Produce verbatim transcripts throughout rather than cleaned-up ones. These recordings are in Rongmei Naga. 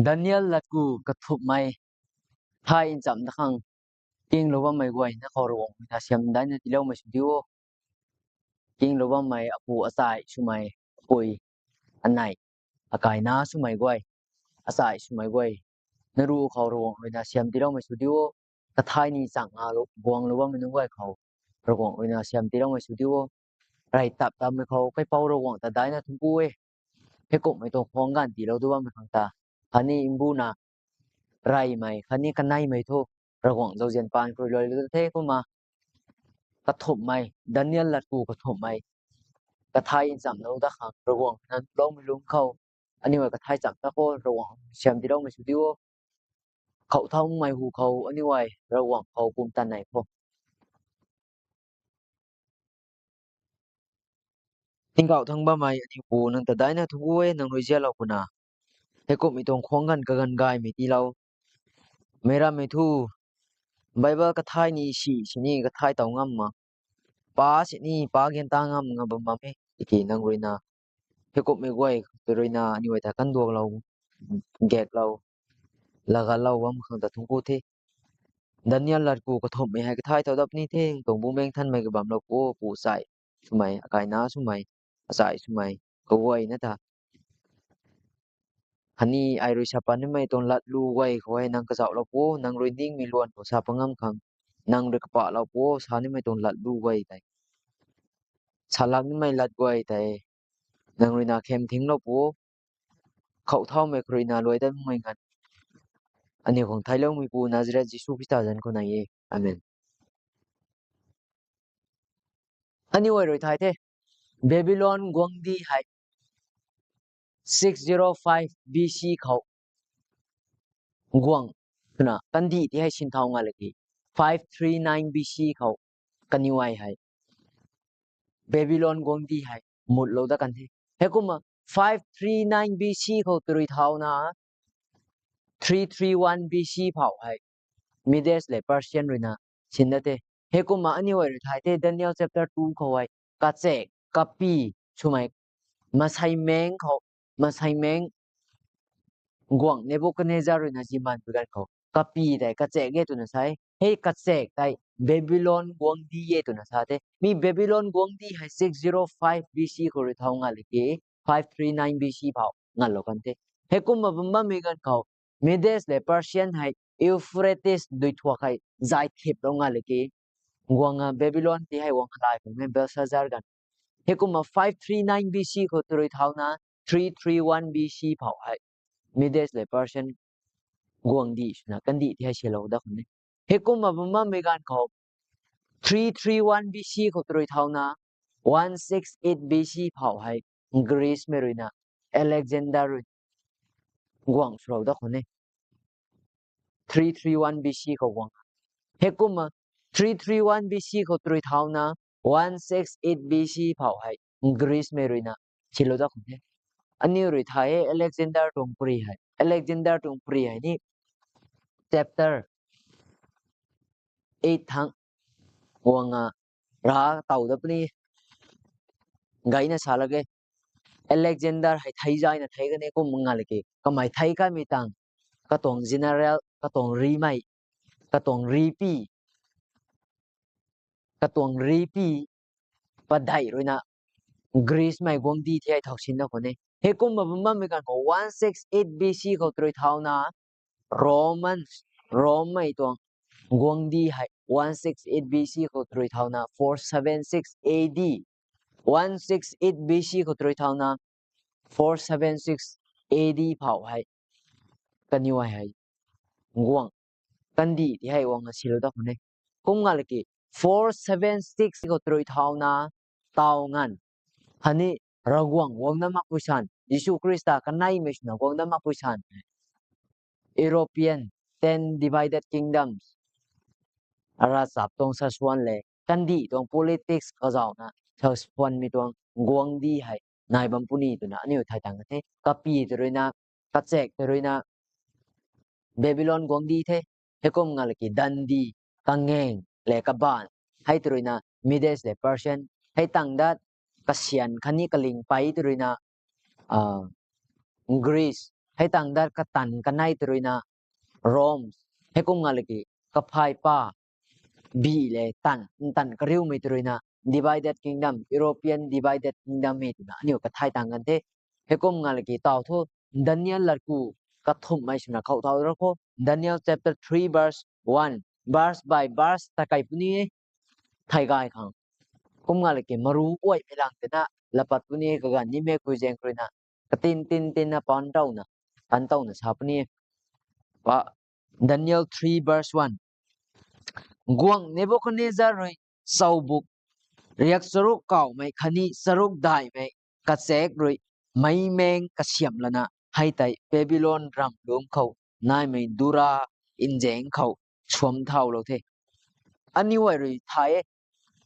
Daniel latku kathumhmei, thay nchamh da khang kinglou bammei guay na khou Ravguangc ruina siam daina tiiloumei sw diu o. Kinglou bammei apu achai swmei, apui, anei, akaina swmei guay, achai swmei guay, na ruc khou Ravguangc ruina siam tiiloumei sw diu o. Kathai ni chang nga guanglou bammei nunc guay khou Ravguangc ruina siam tiiloumei sw diu o. Rey tap tapmei khou kaipouc Ravguangc ta daina thuanc ku e. Heikumhmei tuang khwang ganv tiilou du bammei khang ta, khatni mbuna reymei khatni kaneimei thu Ravguangc zauzian paan khou rui luailou da the. Kumna kathumhmei, Daniel latku kathumhmei, kathai nchamhlou dat khang Ravguangc ruina nuhloumei lungc khou, aniu guay kathai cham ta khou Ravguangc siam tiiloumei sw diu o. Khou thaumei hu khou aniu guay Ravguangc khou pumtan nei khou. Tingkauh thangc bammei aniu Pu, nang ta daina thuanc ku e, nang rui zialou pwna heikumhmei tuang khwang ganv kaganv gaymei tiilou. Meic rammei thu Bible kathai ni si sini kathai taw ngam ma, pa sini pa gan ta ngam nga bam bam e. Tiki nang ruina heikumhmei guay tei ruina aniu guay ta kanduaklou, gaeklou, lagatlou bam khang ta thuanc ku the. Daniel latku kathumhmei hei kathai taw dat puni the tuang Bumaengh Nthanmei kabamlou pu, apu achai swmei, akaina swmei, achai swmei kaguayna ta, khatni ai rui sa pat nimei tuang latlu guay khou hei nang kazauhlou pu, nang rui ningmei luan khou sa pat ngam khang, nang rui kapahlou pu, sa nimei tuang latlu guay tei, salak nimei lat guay tei nang ruina khem thinglou pu, khou thaumei khou ruina luai dat makmei nganv aniu khang theiloumeipu Nazareth Jisu Khrista zanc khou nai e. Amen. Aniu guay rui thay the, Babylon guangcdic hei six zero five B C khou guang twna kandih ti hei sinthau nga laki, five three nine B C khou kaniw ai hei Babylon guangcdic hei mutlou dat kan the. Heikumna five three nine B C khou tei rui thauna three three one B C phau hei Medes le Persian ruina sin dat the. Heikumna aniu guay rui thay the, Daniel chapter two khou hei kachak kapi swmei, masei maeng khou, masei maeng guangc Nebukadnezar ruina ziman pui ganv khou kapi tei kachak e twna sa e. Hei kachak tei Babylon guangcdic e twna sa the. Mi Babylon guangcdic hei six zero five B C khou rui thau nga laki, five three nine B C phau nganlou kan the. Heikumna bam bammei ganv khou Medes le Persian hei Euphrates duithuak hei zay thiplou nga laki, guang a Babylon ti hei guang a lai khang e Belshazzar ganv. Heikumna five three nine B C khou tei rui thauna three three one B C phau hei Medes le Persian guangcdic swna kandih ti hei silou dat khang e. Heikumna bam bammei ganv khou three three one B C khou tei rui thauna one six eight B C phau hei Greece mei ruina Alexander rui guang swlou dat khang e. Three three one B C khou guang. Heikumna three three one B C khou tei rui thauna one six eight B C phau hei Greece mei ruina silou dat khang e. Aniu rui thay e Alexander tuang pary hei. Alexander tuang pary hei ni chapter eight thangc guang a, rav taw dat puni gayna sa lak e. Alexander hei thei zayna thei kan e. Kum nga laki kamei thei kanmei tang katuang general, katuang rimei, katuang ripi, katuang ripi padeih ruina Greece mei guangcdic ti hei thau sin dat khang e. Heikumna bam bammei ganv khou one six eight B C khou tei rui thauna Romans, Rome mei tuang guangcdic hei one six eight B C khou tei rui thauna four seven six A D, one six eight B C khou tei rui thauna four seven six A D phau hei kaniw ai hei guang, kandih ti hei guang a silou dat khang e. Kum nga laki four seven six khou tei rui thauna taw nganv, khatni Ravguangc guang dat makpui san, Jisu Khrista kaneimei swna guang dat makpui san, European ten divided kingdoms, ravchap tuang saswan le kandih tuang politics kazauhna saswanmei tuang guangcdic hei nai bam puni twna aniu thay tang the. Kapi tei ruina, kachak tei ruina Babylon guangcdic the. Heikum nga laki dandi, kangaeng le kabaanv, hei tei ruina Medes le Persian, hei tang dat kasian khatni kalingpei tei ruina Greece, Hei tang dat katan kanei tei ruina Rome. Heikum nga laki kaphay pa bi le tan, tan kariumei tei ruina divided kingdom, European divided kingdom e twna aniu kathay tang kan the. Heikum nga laki taw thu Daniel latku kathumhmei swna khou thau ra kho. Daniel chapter three verse one, verse by verse ta kai puni e. Thay gay khang. Kum nga laki maru uaimei lang tina lapat puni e, kaganv nimei kui zaeng kruina katin tin tinna pan towna, pan towna sa puni e. Pa, Daniel three verse one. Guangc Nebuchadnezzar rui chaubuk riak charuk kawmei khatni charuk daihmei kachaek rui meic maeng kasiamh lana hei tei Babylon ramlungc khou naimei Dura nzaeng khou suam thaulou the. Aniu ai rui thay e,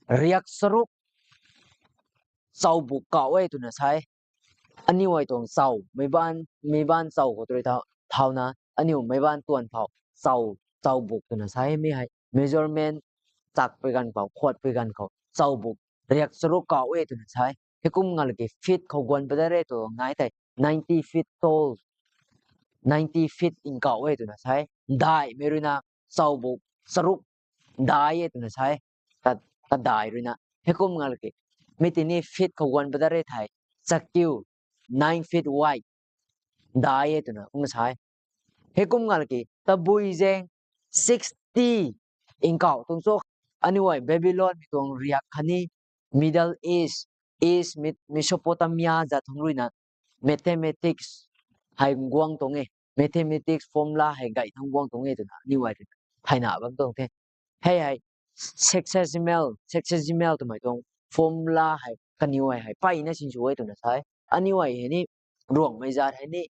riak charuk chaubuk kau e twna sa e. Aniu ai tuang chau, meic baanc, meic baanc chau khou tu rui thau, thauna, aniu meic baanc tuan phou, chau, chaubuk twna sa e, mi hei measurement chakpui ganv khou, khuatpui ganv khou, chaubuk riak charuk kau e twna sa e. Heikum nga laki feet khou guan padat re tw ngai tei ninety feet tall, ninety feet nkau e twna sa e. Daihmei ruina chaubuk charuk dai e twna sa e. Ka, kadaih ruina. Heikum nga laki mi tini feet khou guan padat re thei, chakiu nine feet wide dai e twna kum sa e. Heikum nga laki tabui zaeng sixty nkau tuang cho, aniu ai Babylonmei tuang riak khatni Middle East, East, Mesopotamia zat thangc ruina mathematics hei guang tuang e, mathematics formula hei gay thangc guang tuang e twna aniu ai ruina thayna bam tuang the. Hei hei sexagesimal, sexagesimal twmei tuang formula hei kaniw ai hei mpeyna sinsw e twna sa e. Aniu ai hei ni Ruangmei zat hei ni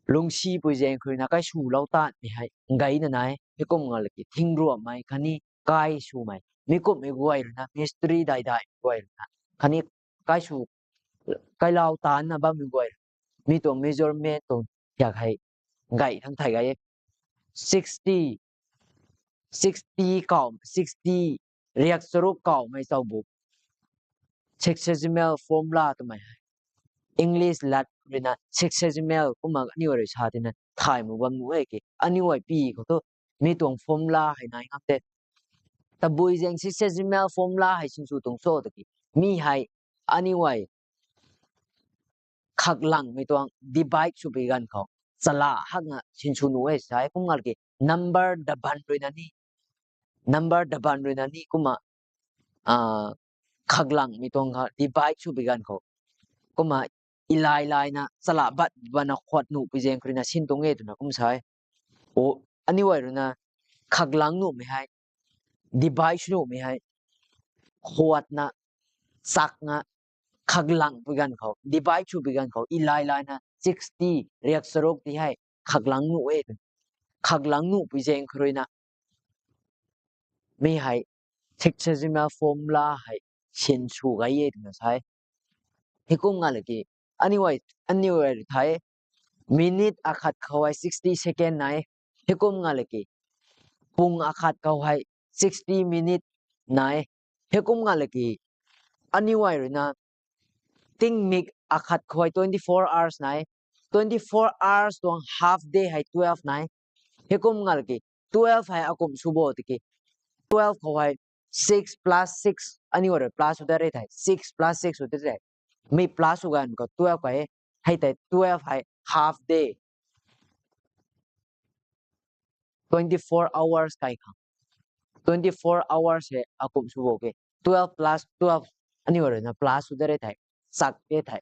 lungcsipui zaeng kruina kaiswlou tanmei hei gayna nai e. Heikum nga laki thing ruammei khatni kaiswmei, mi kumhmei guay ruina, mystery daidai guay ruina, khatni kaisw, kailou tanna bammei guay, mi tuang measurement tuang thiak hei gay thangc thay gay e. Sixty, sixty kau, sixty, riak charuk kaumei chaubuk, sexagesimal formula twmei hei English lat ruina sexagesimal kumna aniu rui sa tina thay mak bam nuh e ki, aniu ai pi khou thu mi tuang formula hei nai ngam the. Tabui zaeng sexagesimal formula hei sinsw tuang cho tiki, mi hei aniu ai khaklangmei tuang divide swpui ganv khou chala hakna sinsw nuh e sa e. Kum nga laki number daban ruina ni, number daban ruina ni kumna khaklangmei tuang kha divide swpui ganv khou kumna ilai laina chala bat bana khuat nuhpui zaeng kruina sin tuang e twna kum sa e. O, aniu ai ruina khaklang nuhmei hei, divide sw nuhmei hei khuatna, chakna, khaklangpui ganv khou, divide swpui ganv khou ilai laina sixty, riak charuk ti hei khaklang nuh e twna, khaklang nuhpui zaeng kruina mi hei sexagesimal formula hei sinsw gay e twna sa e. Heikum nga laki aniu ai, aniu ai rui thay e, minute akhat khou hei sixty second nai e. Heikum nga laki pung akhat khou hei sixty minute nai e. Heikum nga laki aniu ai ruina tingmik akhat khou hei twenty four hours nai e. Twenty four hours tuang half day hei twelve nai e. Heikum nga laki twelve hei akumh sw bo tiki, twelve khou hei six plus six, aniu rui plus sw dat re thei, six plus six sw dat re thei, mi plus sw ganv khou twelve kai e. Hei tei twelve hei half day, twenty four hours kai khang, twenty four hours hei akumh sw bo ke, twelve plus twelve, aniu ruina plus sw dat re thei, chak e thei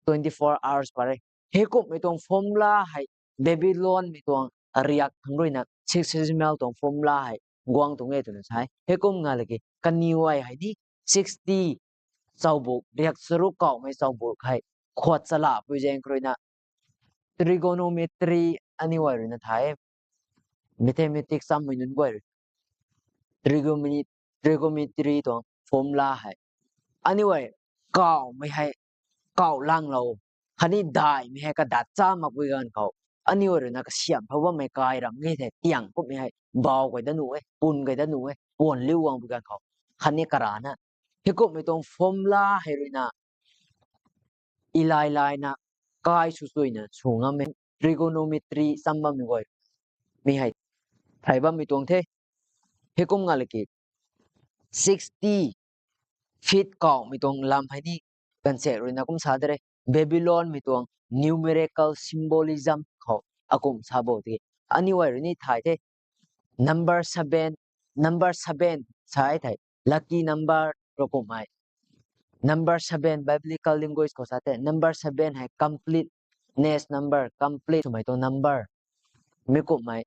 twenty four hours pat re. Heikumhmei tuang formula hei Babylonmei tuang riak thangc ruina sexagesimal tuang formula hei guang tuang e twna sa e. Heikum nga laki kaniw ai hei ni sixty chaubuk, riak charuk kaumei chaubuk hei khuat chalapui zaeng kruina trigonometry aniu ai ruina thay e, mathematics chammei nunc guay rui trigonometry, trigonometry tuang formula hei aniu ai kaumei hei kau langlou, khatni daihmei hei kadat cha makpui ganv khou aniu ruina kasiamh phou bammei kai ram nge thei tiang kumhmei hei bau kai dat nuh e, pun kai dat nuh e, puan liu guangpui ganv khou, khatni karana. Heikumhmei tuang formula hei ruina ilai laina kai sw suina sw ngam e. Trigonometry cham bammei guay mi hei thay bammei tuang the. Heikum nga laki sixty feet kawmei tuang lam hei ni ganvsaekc ruina kum sa de re. Babylonmei tuang numerical symbolism khou akum sa bo tiki aniu ai rui ni thay the. Number seven, number seven sa e thei lucky number ro kummei. Number seven, biblical language khou sa the number seven hei completeness number, complete swmei tuang number. Mi kummei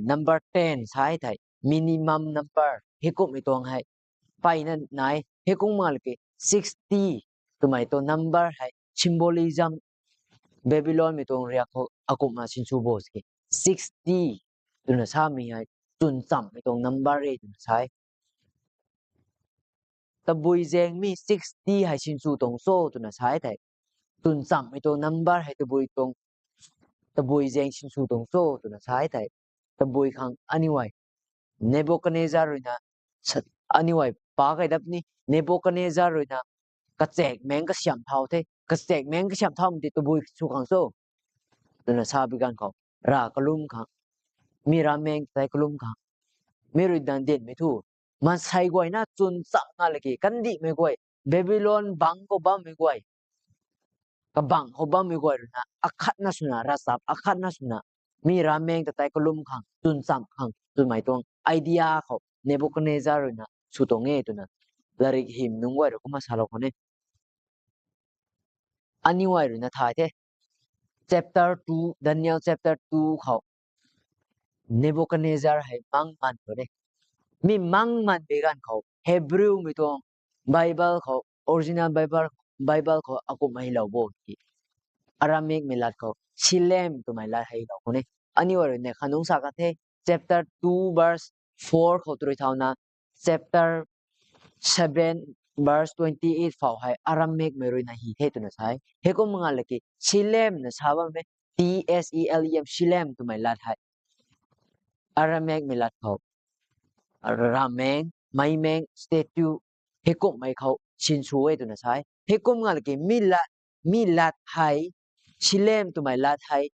number ten sa e thei minimum number. Heikumhmei tuang hei peyna nai. Heikum nga laki sixty twmei tuang number hei symbolism Babylonmei tuang riak khou akumna sinsw bo tiki sixty twna samei hei chwn chammei tuang number e twna sa e. Tabui zaeng mi sixty hei sinsw tuang cho twna sa e thei, chwn chammei tuang number hei tabui tuang, tabui zaeng sinsw tuang cho twna sa e thei, tabui khang aniu ai Nebuchadnezzar ruina, aniu ai pa kai dap ni, Nebuchadnezzar ruina kachaekmeng kasiamh thau the. Kachaekmeng kasiamh thaumei ti tabui sw khang cho twna sa bi ganv khou, rav kalum khang, mi ravmaengc tei kalum khang, mi rui dan dinmei thu, maansei guayna chwn cham nga laki kandihmei guay, Babylon bangc khou bammei guay, kabangc khou bammei guay ruina akhatna swna, ravchap akhatna swna, mi ravmaengc ta tei kalum khang, chwn cham khang twmei tuang idea khou Nebuchadnezzar ruina sw tuang e twna latrik hym nunc guay rui kumna salou khou ne. Aniu ai ruina thay the. Chapter two, Daniel chapter two khou Nebuchadnezzar hei mang man khou ne. Mi mang man bi ganv khou Hebrewmei tuang Bible khou, original Bible, Bible khou akumhmei lou bo ki, Aramicmei lat khou Shillem twmei lat hei lou khou ne. Aniu ai ruina khanungc sa ka the, chapter two verse four khou tw rui thauna, chapter seven verse twenty eight phou hei Aramicmei ruina hy the twna sa e. Heikum nga laki Shillem na sa bammei, T S E L E M, Shillem twmei lat hei Aramicmei lat khou ravmaengc, meicmaengc, statue, heikumhmei khou sinsw e twna sa e. Heikum nga laki mi lat, mi lat hei, Shillem twmei lat hei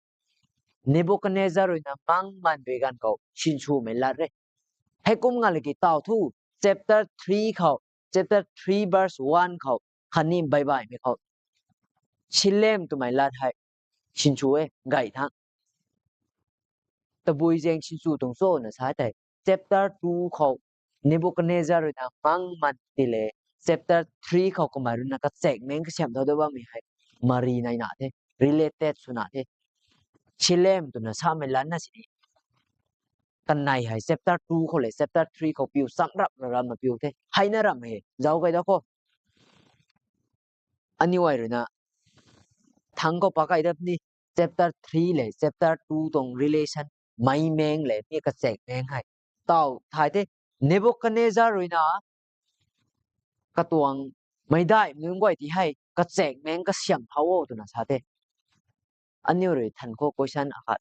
Nebuchadnezzar ruina mang man bi ganv khou sinswmei lat re. Heikum nga laki taw thu, chapter three khou, chapter three verse one khou, khatni baibaihmei khou Shillem twmei lat hei sinsw e, gay thang. Tabui zaeng sinsw tuang cho na sa tei, chapter two khou Nebuchadnezzar ruina mang man ti le, chapter three khou kamei ruina kachaekmeng kasiamh thau da bammei hei mari naina the, related swna the. Shillem twna samei lanna sini, kanei hei chapter two khou le chapter three khou piu cham rap ra ramna piu the, heina ramh e, zauc kai da khou. Aniu ai ruina thangc khou pa kai dap ni, chapter three le chapter two tuang relation, meicmaengc le mi kachaekmeng hei taw thay the. Nebuchadnezzar ruina katuang meicdaihmei nunc guay ti hei kachaekmeng kasiamh thau o twna sa the. Aniu rui than khou question akhat,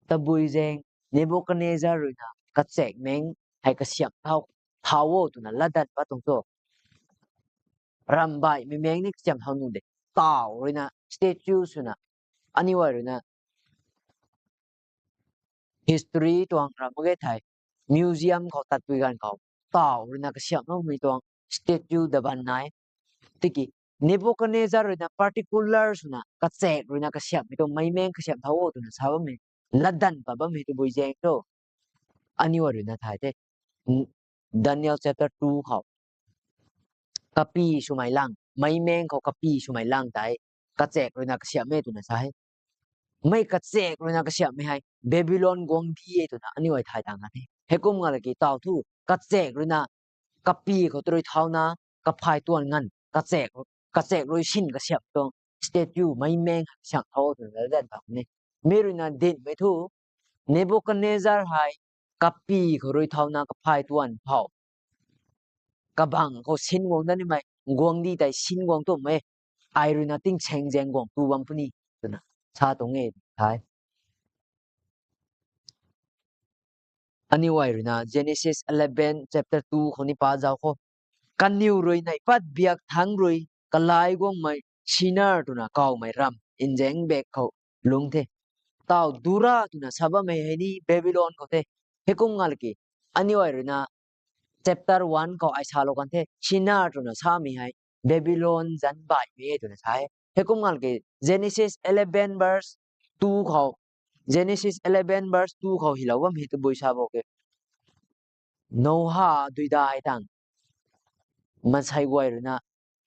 tabui zaeng Nebuchadnezzar ruina kachaekmeng hei kasiamh thau, thau o twna latdanv pat tuang cho? Ramhbaihmei maeng ni kasiamh thau nuh de. Taw ruina statue swna, aniu ai ruina history tuang ram mak ge thei, museum khou tatpui ganv khou, taw ruina kasiamh loumei tuang statue daban nai. Tiki Nebuchadnezzar ruina particular swna kachaek ruina kasiamhmei tuang meicmaengc kasiamh thau o twna sa bammei, latdanv pat bammei tabui zaeng cho? Aniu ai ruina thay the. Daniel chapter two khou kapi swmei lang, meicmaengc khou kapi swmei lang tei kachaek ruina kasiamh e twna sa e. Mei kachaek ruina kasiamhmei hei Babylon guangcdic e twna aniu ai thay tang a the. Heikum nga laki taw thu, kachaek ruina kapi khou tw rui thauna, kaphay tuan nganv kachaek, kachaek rui sin kasiamh tuang statue, meicmaengc kasiamh thau twna latdanv pat ni. Mi ruina dinhmei thu, Nebuchadnezzar hei kapi khou rui thauna kaphay tuan phou, kabangc khou sin guang dat nimei, guangcdic tei sin guang tumei, ai ruina tingsaeng zaeng guang tu bam puni twna sa tuang e the. Aniu ai ruina Genesis eleven chapter two khou ni pa zauc khou, kaniw rui neih pat biak thangc rui kalai guangmei Shinar twna kawmei ramv nzaeng bak khou lungc the. Tau Dura twna sa bammei hei ni Babylon khou the. Heikum ngalki, aniu ai ruina chapter one khou ai salou kan the, Shinar twna samei hei Babylon zanc baihmei e twna sa e. Heikum ngalki Genesis eleven verse two khou, Genesis eleven verse two khou hilou bam hei tabui sa bo ke. Noah duidai tang maansei guay ruina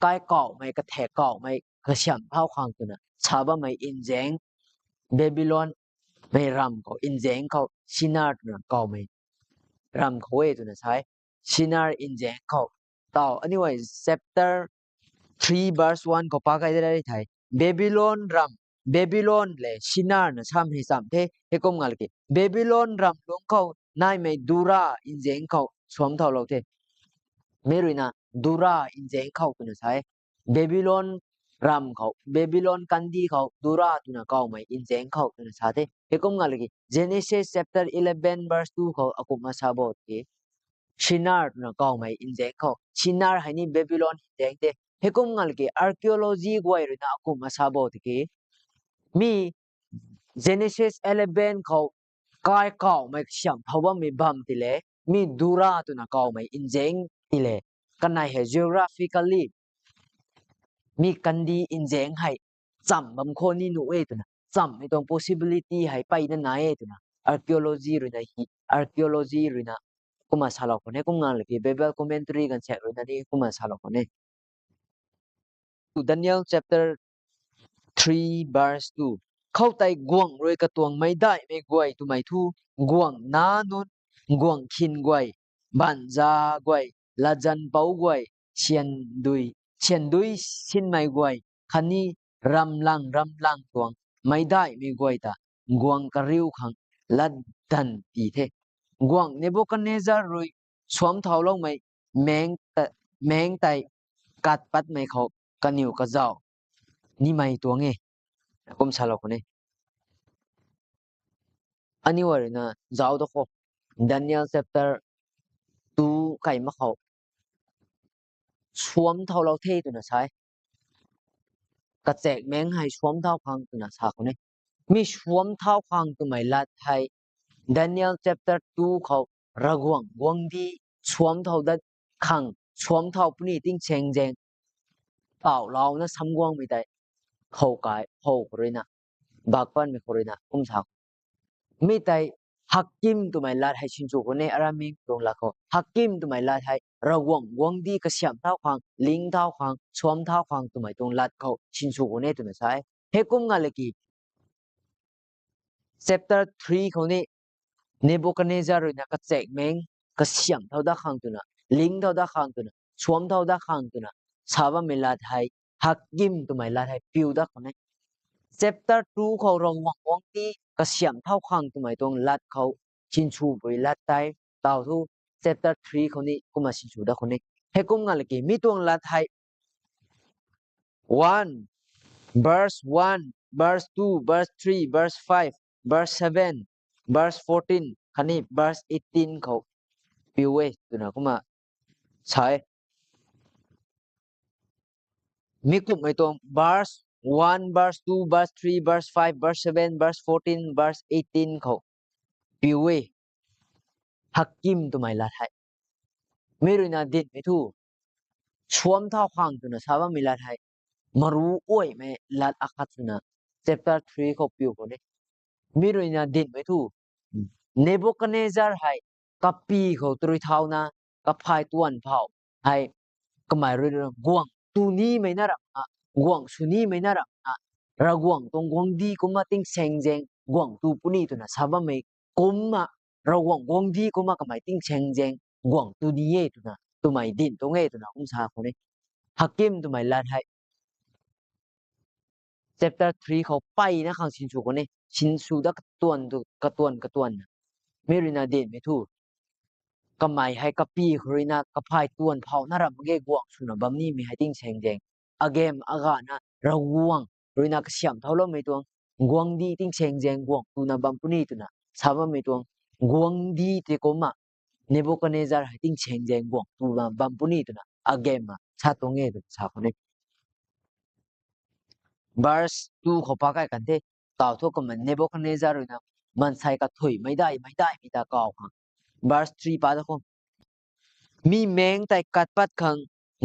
kaikawmei, kathek kawmei kasiamh thau khang twna sa bammei nzaeng, Babylon mei ramv khou nzaeng khou Shinar twna kawmei ramv khou e twna sa e. Shinar nzaeng khou. Tau aniu ai chapter three verse one khou pa kai de thei, Babylon ramv, Babylon le Shinar na samei chamv the. Heikum ngalki Babylon ramv lungc khou naimei Dura nzaeng khou suam thaulou the. Mi ruina Dura nzaeng khou twna sa e. Babylon ramv khou, Babylon kandih khou Dura twna kawmei nzaeng khou twna sa the. Heikum ngalki Genesis chapter eleven verse two khou akumhna sa bo tiki, Shinar twna kawmei nzaeng khou. Shinar hei ni Babylon nzaeng the. Heikum ngalki archaeology guay ruina akumhna sa bo tiki, mi Genesis eleven khou kaikawmei kasiamh thau bammei bam ti le, mi Dura twna kawmei nzaeng ti le, kanei hei geographically mi kandih nzaeng hei chamv bam khou ni nuh e twna, chamvmei tuang possibility hei peyna nai e twna archaeology ruina hi, archaeology ruina kumna salou khou ne. Kum ngalki Bible commentary ganvsaekc ruina ni kumna salou khou ne. Daniel chapter three verse two. Khoutei guangc rui katuang meicdaihmei guay twmei thu, guangc nac nunc, guangc khin guay, baanhza guay, latzan pouc guay, syan dui, syan dui sinmei guay, khatni ramlang ramlang tuang meicdaihmei guay ta guangc kariu khang latdanv ti the. Guangc Nebukadnezar rui suam thauloumei maeng ta, maeng tei kat patmei khou kaniw kazauh nimei tuang e. Kum salou khou ne. Aniu ai ruina zauc da khou, Daniel chapter two kai mak khou suam thaulou the twna sa e. Kachaekmeng hei suam thau khang twna sa khou ne. Mi suam thau khang twmei lat hei Daniel chapter two khou Ravguangc guangcdic suam thau dat khang, suam thau puni tingsaengzaeng taulouna sam guangmei tei khou kai, khou khou ruina, bak panmei khou ruina kum sa Mi tei Hakkim twmei lat hei sinsw khou ne, Aramik tuang lat khou. Hakkim twmei lat hei Ravguangc guangcdic kasiamh thau khang, ling thau khang, suam thau khang twmei tuang lat khou sinsw khou ne twna sa e. Heikum ngalki chapter three khou ni Nebukadnezar ruina kachaekmeng kasiamh thau dat khang twna, ling thau dat khang twna, suam thau dat khang twna sa bammei lat hei Hakkim twmei lat hei piu dat khou ne. Chapter two khou Ravguangc guangcdic kasiamh thau khang twmei tuang lat khou sinswpui lat tei tau thu chapter three khou ni kumna sinsw dat khou ne. Heikum ngalki mi tuang lat hei one, verse one, verse two, verse three, verse five, verse seven, verse fourteen khatni verse eighteen khou piu e twna kumna sa e. Mi kumhmei tuang verse one, verse two, verse three, verse five, verse seven, verse fourteen, verse eighteen khou piu e. Hakkim twmei lat hei mi ruina dinhmei thu suam thau khang twna sa bammei lat hei maru uaimei lat akhat swna chapter three khou piu khou ne. Mi ruina dinhmei thu Nebukadnezar hei kapy khou tarui thauna kaphay tuan phau hei kamei rui guangc tu nimei na ramna, guangc sw nimei na ramna, Ravguangc tuang guangcdic kumna tingsaengzaeng guangc tu puni twna sa bammei kumna, Ravguangc guangcdic kumna kamei tingsaengzaeng guangc tu ni e twna twmei dinc tuang e twna kum sa khou ne. Hakkim twmei lat hei chapter three khou peyna khang sinsw khou ne, sinsw dat katuan tu, katuan katuan na. Mi ruina dinhmei thu kamei hei kapy khou ruina kaphay tuan phau na ramh ge guangc swna bam nimei hei tingsaengzaeng, agam agana Ravguangc ruina kasiamh thauloumei tuang guangcdic tingsaengzaeng guangc tuna bam puni twna sa bammei tuang guangcdic tei kumna Nebukadnezar hei tingsaengzaeng guangc tuna bam puni twna agam a sa tuang e twna sa khou ne. Verse two khou pa kai kan the. Taw thu kumna Nebuchadnezzar ruina mansei kathuimei daihmei daihmei ta kaw khang. Verse three pa da khou. Mi meng tei kat pat khang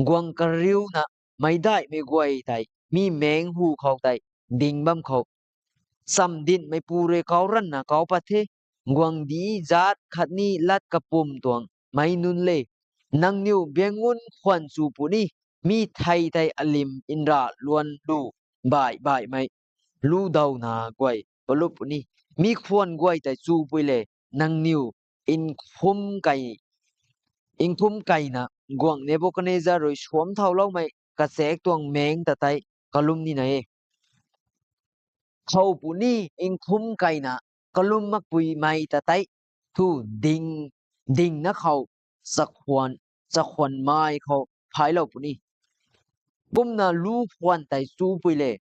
guang kariuna meic daihmei guay tei mi meng hu khou tei ding bam khou chamdinhmeipu rui kau ranvna kau pat the. Guangcdic zaat khatni lat kapwm tuang meic nunc le, nangniw biangun khwan chu puni, mi thei tei alim nra luan lu baih baihmei lu dawna guay palup puni. Mi khwan guay tei chupui le, nangniw nkhum kai nkhum kaina guangc Nebuchadnezzar rui suamc thauloumei kachaek tuang meng ta tei kalum nina e. Khou puni nkhum kaina kalum makpuimei ta tei thu ding dingna khou chakhwan chakhwan mai khou phailou puni. Kumna lu khwan tei chupui le,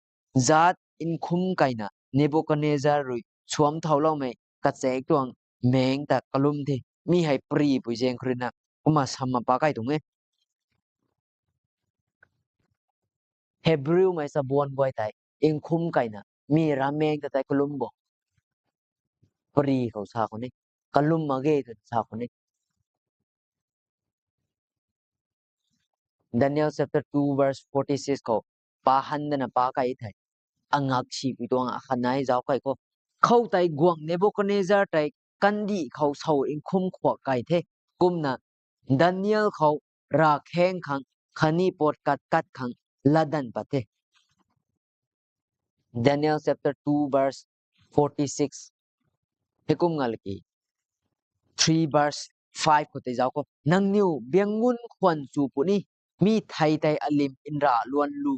zaat nkhum kaina Nebuchadnezzar rui suamc thauloumei kachaek tuang meng ta kalum the. Mi hei paripui zaeng khou ruina kumna samna pa kai tuang e. Hebrewmei chabuan guay tei nkhum kaina mi rameng ta tei kalum bo. Pari khou sa khou ni, kalum mak ge twna sa khou ni. Daniel chapter two verse forty six khou pa han dana pa kai thei, angak sipui tuang akhat nai zauc kai khou. Khoutei guangc Nebuchadnezzar tei kandih khou sow nkhum khuak kai the. Kumna Daniel khou ravkhaeng khang khatni potkat kat khang latdanv pat the. Daniel chapter two verse forty six. Heikum nga laki three verse five khou tei zauc khou, nangniw biangun khwan chu puni, mi thei tei alim nra luan lu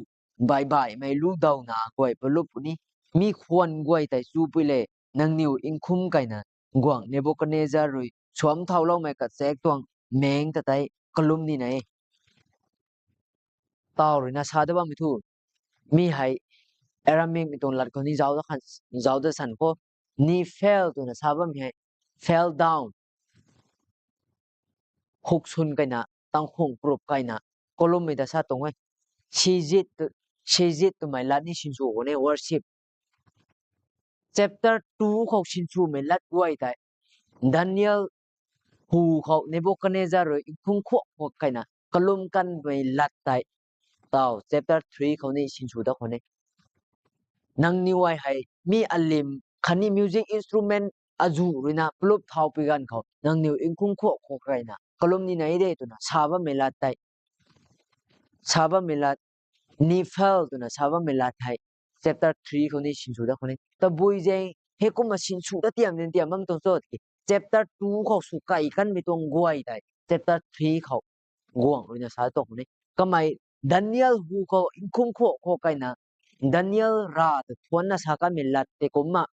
baih baihmei lu dawna guay palup puni. Mi khwan guay tei chupui le, nangniw nkhum kaina guangc Nebuchadnezzar rui suamc thauloumei kachaek tuang meng ta tei kalum nina e. Taw ruina sa da bammei thu, mi hei Aramicmei tuang lat khou ni zauc da san khou, Nephil twna sa bammei hei fell down, huksun kaina, tangkhung prup kaina kalummei ta sa tuang e. Shizit twmei lat ni sinsw khou ni worship. Chapter two khou sinswmei lat guay tei Daniel hu khou Nebuchadnezzar rui nkhum khuak khuak kaina kalum kanmei lat tei taw chapter three khou ni sinsw da khou ni, nangniw ai hei mi alim khatni music instrument azuh ruina palup thaupui ganv khou nangniw nkhum khuak khuak kaina kalum nina e de twna sa bammei lat tei, sa bammei lat, Nephil twna sa bammei lat hei chapter three khou ni sinsw da khou ni. Tabui zaeng heikumna sinsw da tiam ni tiam bam tuang cho tiki, chapter two khou sw kai kanmei tuang guay tei chapter three khou guangc ruina sa tuang khou ni. Kamei Daniel hu khou nkhum khuak khuak kaina Daniel ra ta thuanna sa kanmei lat tei kumna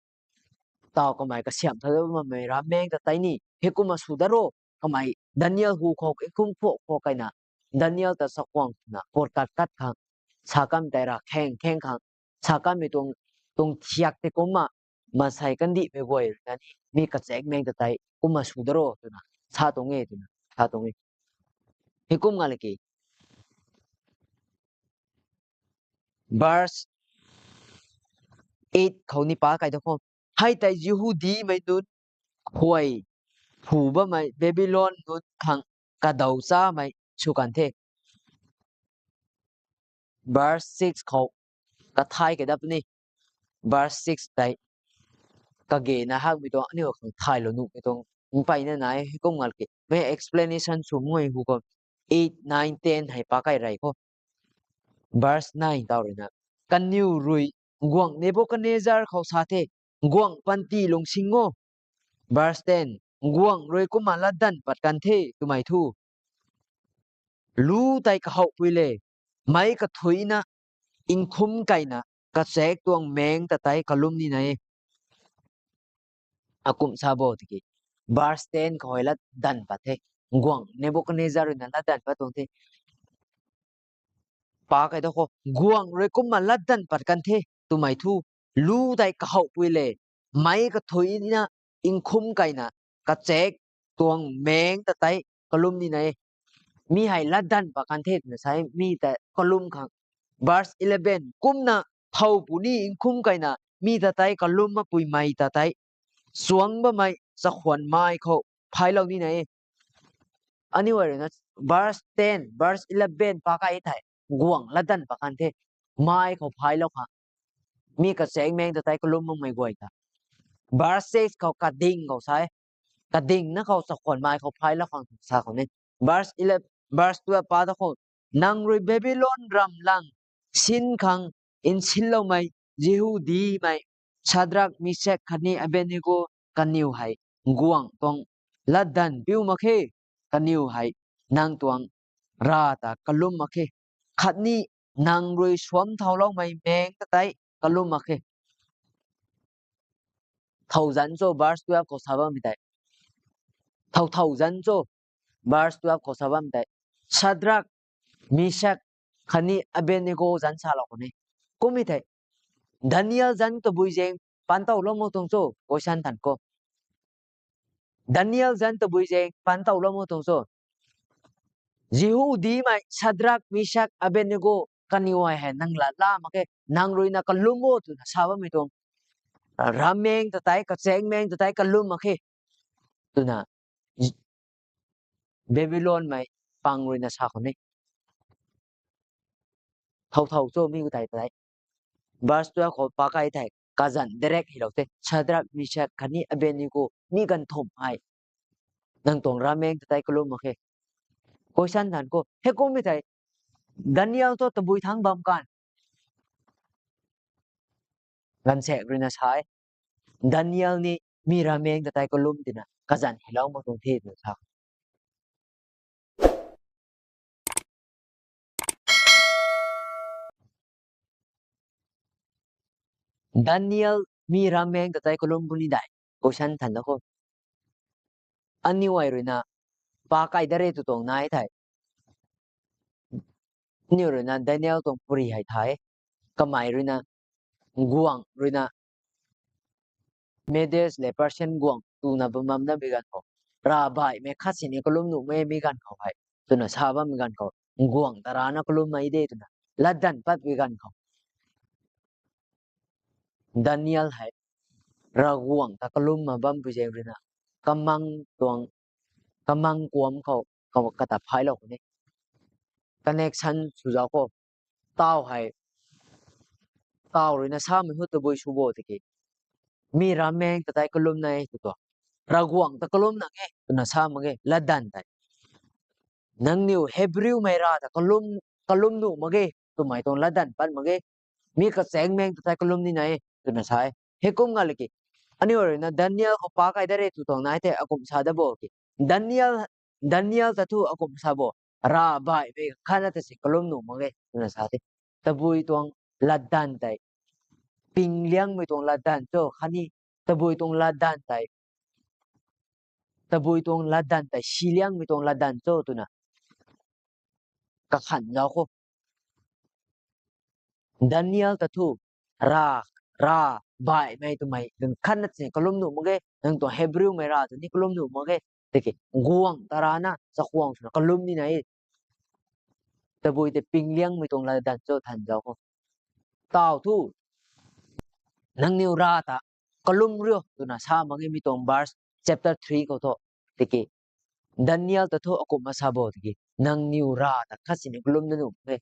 taw kamei kasiamh tha bammei rameng ta tei ni heikumna sw da ro, kamei Daniel hu khou nkhum khuak khuak kaina Daniel ta chakhwang twna potkat kat khang, sa kanmei tei ravkhaeng khaeng khang, sa kanmei tuang thiak tei kumna maansei kandihmei guay ruina ni mi kachaek meng ta tei kumna sw da ro twna sa tuang e twna sa tuang e. Heikum nga laki verse eight khou ni pa kai da khou, hei tei Jihudimei nunc khuay phu bammei Babylon nunc khang kadaw chamei sw kan the. Verse six khou kathay kai dat puni. Verse six tei kagena hakmei tuang aniu khang thaylou nuhmei tuang mpeyna nai e. Heikum nga laki mei explanation sw mei hu khou eight, nine, ten hei pa kai rey khou, verse nine taw ruina, kaniw rui guangc Nebuchadnezzar khou sa the, guangc panty lungsing o. Verse ten, guangc rui kumna latdanv pat kan the twmei thu lu tei kahouhpui le, meic kathuicna nkhum kaina kachaek tuang meng ta tei kalum nina e. Akum sa bo tiki, verse ten khou hei latdanv pat the, guangc Nebuchadnezzar ruina latdanv pat tuang the. Pa kai da khou, guangc rui kumna latdanv pat kan the twmei thu lu tei kahouhpui le, meic kathuicna nkhum kaina kachaek tuang meng ta tei kalum nina e. Mi hei latdanv pat kan the twna sa e, mi tei kalum khang. Verse eleven, kumna thow puni nkhum kaina mi ta tei kalum mapuimei ta tei chuang bammei chakhwan mai khou phaylou nina e. Aniu ai ruina verse ten, verse eleven pa kai thei guang latdanv pa kan the, mai khou phaylou khang mi kachaengmeng ta tei kalum makmei guay ta. Verse six khou kading khou sa e, kading na khou chakhwan mai khou phaylou khang sa khou ni. Verse eleven, verse twelve pa ta khou, nang rui Babylon ram lang sin khang nsinloumei Jihudimei Shadrak, Meshak khatni Abednego kaniw hei guang tuang latdanv piu mak khe. Kaniw hei nang tuang rav ta kalum mak khe, khatni nang rui suam thauloumei meng ta tei kalum mak khe. Thow zanc cho, verse twelve khou sa bammei tei. Thow thow zanc cho, verse twelve khou sa bammei tei. Shadrak, Meshak khatni Abednego zanc salou khou ni. Kummei thei, Daniel zanc tabui zaeng pantowlou mak tuang cho, question than khou. Daniel zanc tabui zaeng pantowlou mak tuang cho. Jihudimei Shadrak, Meshak, Abednego kaniw hei nang lat la mak khe, nang ruina kalum o twna sa bammei tuang ravmaengc ta tei, kachaengmeng ta tei kalum mak khe, twna Babylonmei pang ruina sa khou ni. Thow thow cho mi khou tei tei. Verse twelve khou pa kai thei kazanc direct hei lou the, Shadrak, Meshak khatni Abednego mi ganv thumh hei nang tuang ravmaengc ta tei kalum mak khe. Question than khou, hei kummei thei, Daniel thu tabui thangc bam kan? Gaanvsaekc ruina sa e, Daniel ni mi ravmaengc ta tei kalum tina kazanc heilou mak tuang the twna sa. Daniel mi ravmaengc ta tei kalum puni dai? Question than da khou. Aniu ai ruina pa kai da re tw tuang nai thei, aniu ruina Daniel tuang puri hei thay e. Kamei ruina, guangc ruina, Medes le Persian guangc tuna bam bam da bi ganv khou, rav baihmei khat sini kalum nuhmei mi ganv khou hei twna sa bammei ganv khou, guangc ta rana kalummei de twna latdanv patpui ganv khou, Daniel hei Ravguangc ta kalumna bampui zaeng ruina kamang tuang, kamang kuam khou, khou kata phaylou khou ni connection sw zauc khou, taw hei, taw ruina samei hu tabui sw bo tiki, mi ravmaengc ta tei kalumna e tw tuang, Ravguangc ta kalumna e twna sa mak ge latdanv tei. Nangniw Hebrewmei rav ta kalum, kalum nuh mak ge twmei tuang latdanv pat mak ge. Mi kachaengmeng ta tei kalum nina e twna sa e. Heikum nga laki, aniu ruina Daniel khou pa kai da re tw tuang nai the, akum sa da bo ki. Daniel, Daniel ta thu akum sa bo, rav baihmei khatna ta si kalum nuh mak ge twna sa the. Tabui tuang latdanv tei pingliangmei tuang latdanv cho khatni tabui tuang latdanv tei, tabui tuang latdanv tei siliangmei tuang latdanv cho twna kakhan zauc khou, Daniel ta thu rav, rav baihmei twmei dun khatna tini kalum nuh mak ge, nang tuang Hebrewmei rav ta ni kalum nuh mak ge. Tiki guangc ta rana chakhwang swna kalum nina e. Tabui tei pingliangmei tuang latdanv cho than zauc khou, taw thu nangniw rav ta kalum rio twna sa mak ge mi tuang verse chapter three khou thu. Tiki Daniel ta thu akumna sa bo tiki, nangniw rav ta khat sini kalum da nuh mak ge.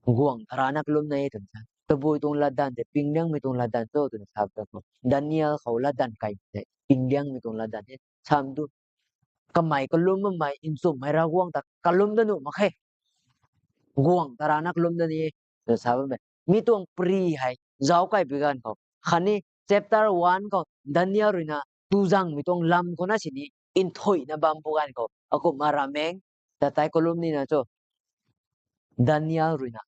Guangc ta rana kalumna e twna sa. Tabui tuang latdanv tei pingliangmei tuang latdanv cho twna sa ta khou, Daniel khou latdanv kai tei pingliangmei tuang latdanv e sam tu. Kamei kalum bammei nchumhmei Ravguangc ta kalum da nuh mak khe. Guangc ta rana kalum da ni e twna sa bammei mi tuang pary hei zauc kaipui ganv khou, khatni chapter one khou Daniel ruina tuzangmei tuang lam khou na sini nthuihna bam pu ganv khou, akumna ravmaengc ta tei kalum nina cho, Daniel ruina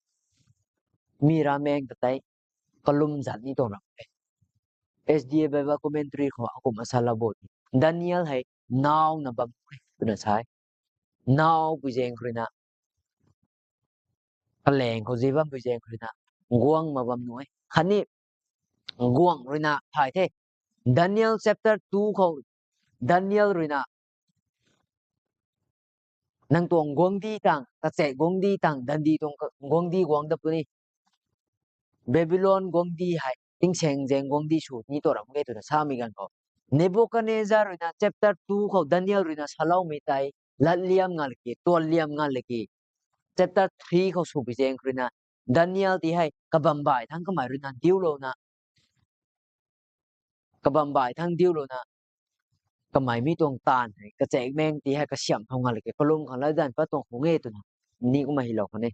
mi ravmaengc ta tei kalum zat ni tuang ram e. S D A Bible Commentary khou akumna salou bo, Daniel hei nawna bam e twna sa e. Nawpui zaeng khou ruina, kaleng khou zi bampui zaeng khou ruina guangc ma bam nuh e. Khatni guangc ruina thay the. Daniel chapter two khou Daniel ruina nang tuang guangcdic tang, kachaek guangcdic tang, dandi tuang ka-, guangcdic guang da puni. Babylon guangcdic hei tingsaeng zaeng guangcdic sw ni tuang ram ge twna samei ganv khou, Nebuchadnezzar ruina chapter two khou Daniel ruina saloumei tei latliam nga laki, tuanliam nga laki, chapter three khou swpui zaeng ruina Daniel ti hei kabambaih thangc kamei ruina diulouna, kabambaih thangc diulouna, kamei mi tuang taanv hei kachaekmeng ti hei kasiamh thau nga laki kalum khang latdanv pat tuang khang e twna ni kumna hylou khwan e.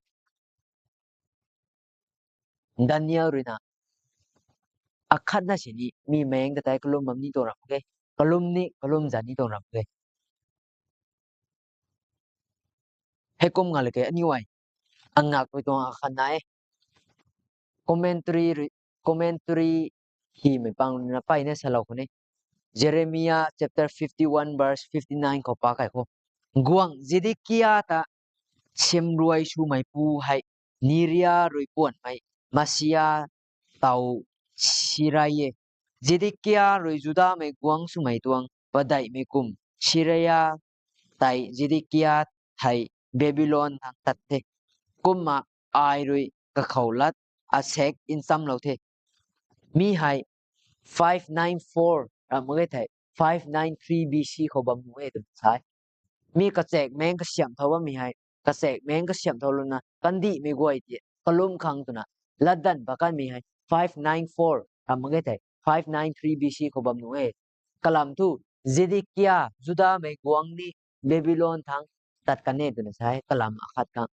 Daniel ruina akhatna sini mi meng ta tei kalum bam ni tuang ram ge, kalum ni kalum zan ni tuang ram ge. Heikum nga laki aniu ai angakmei tuang akhatna e. Commentary, commentary hymei pang ruina mpeyna salou khwan e. Jeremiah chapter fifty-one verse fifty-nine khou pa kai khou, guangc Zedekia ta simruai swmeipu hei Neria rui puanhmei Maaseiah taw Seraia e. Zedekia rui Judamei guangc swmei tuang padeihmei kum Seraia tei Zedekia hei Babylon thangc tat the. Kumna ai rui kakhou lat asaekc nchamlou the. Mi hei five nine four ram mak ge thei five nine three B C khou bam nuh e twna sa e. Mi kachaekmeng kasiamh thau bammei hei, kachaekmeng kasiamh thau luna kandihmei guay ti kalum khang twna latdanv pat kanmei hei five nine four ram mak ge thei five nine three B C khou bam nuh e. Kalam thu Zedekia Judamei guangc ni Babylon thangc tat kan e twna sa e, kalam akhat khang.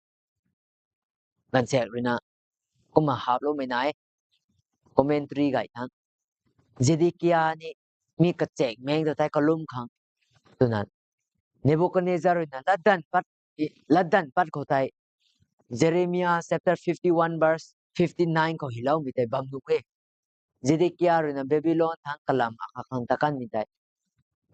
Ganvsaekc ruina kumna haploumei nai e, commentary gay thangc. Zedekia ni mi kachaekmeng ta tei kalum khang twna Nebuchadnezzar ruina latdanv pat, latdanv pat khou tei Jeremiah chapter fifty-one verse fifty-nine khou hyloumei tei bam nuh e. Zedekia ruina Babylon thangc kalam akhat khang tat kanmei tei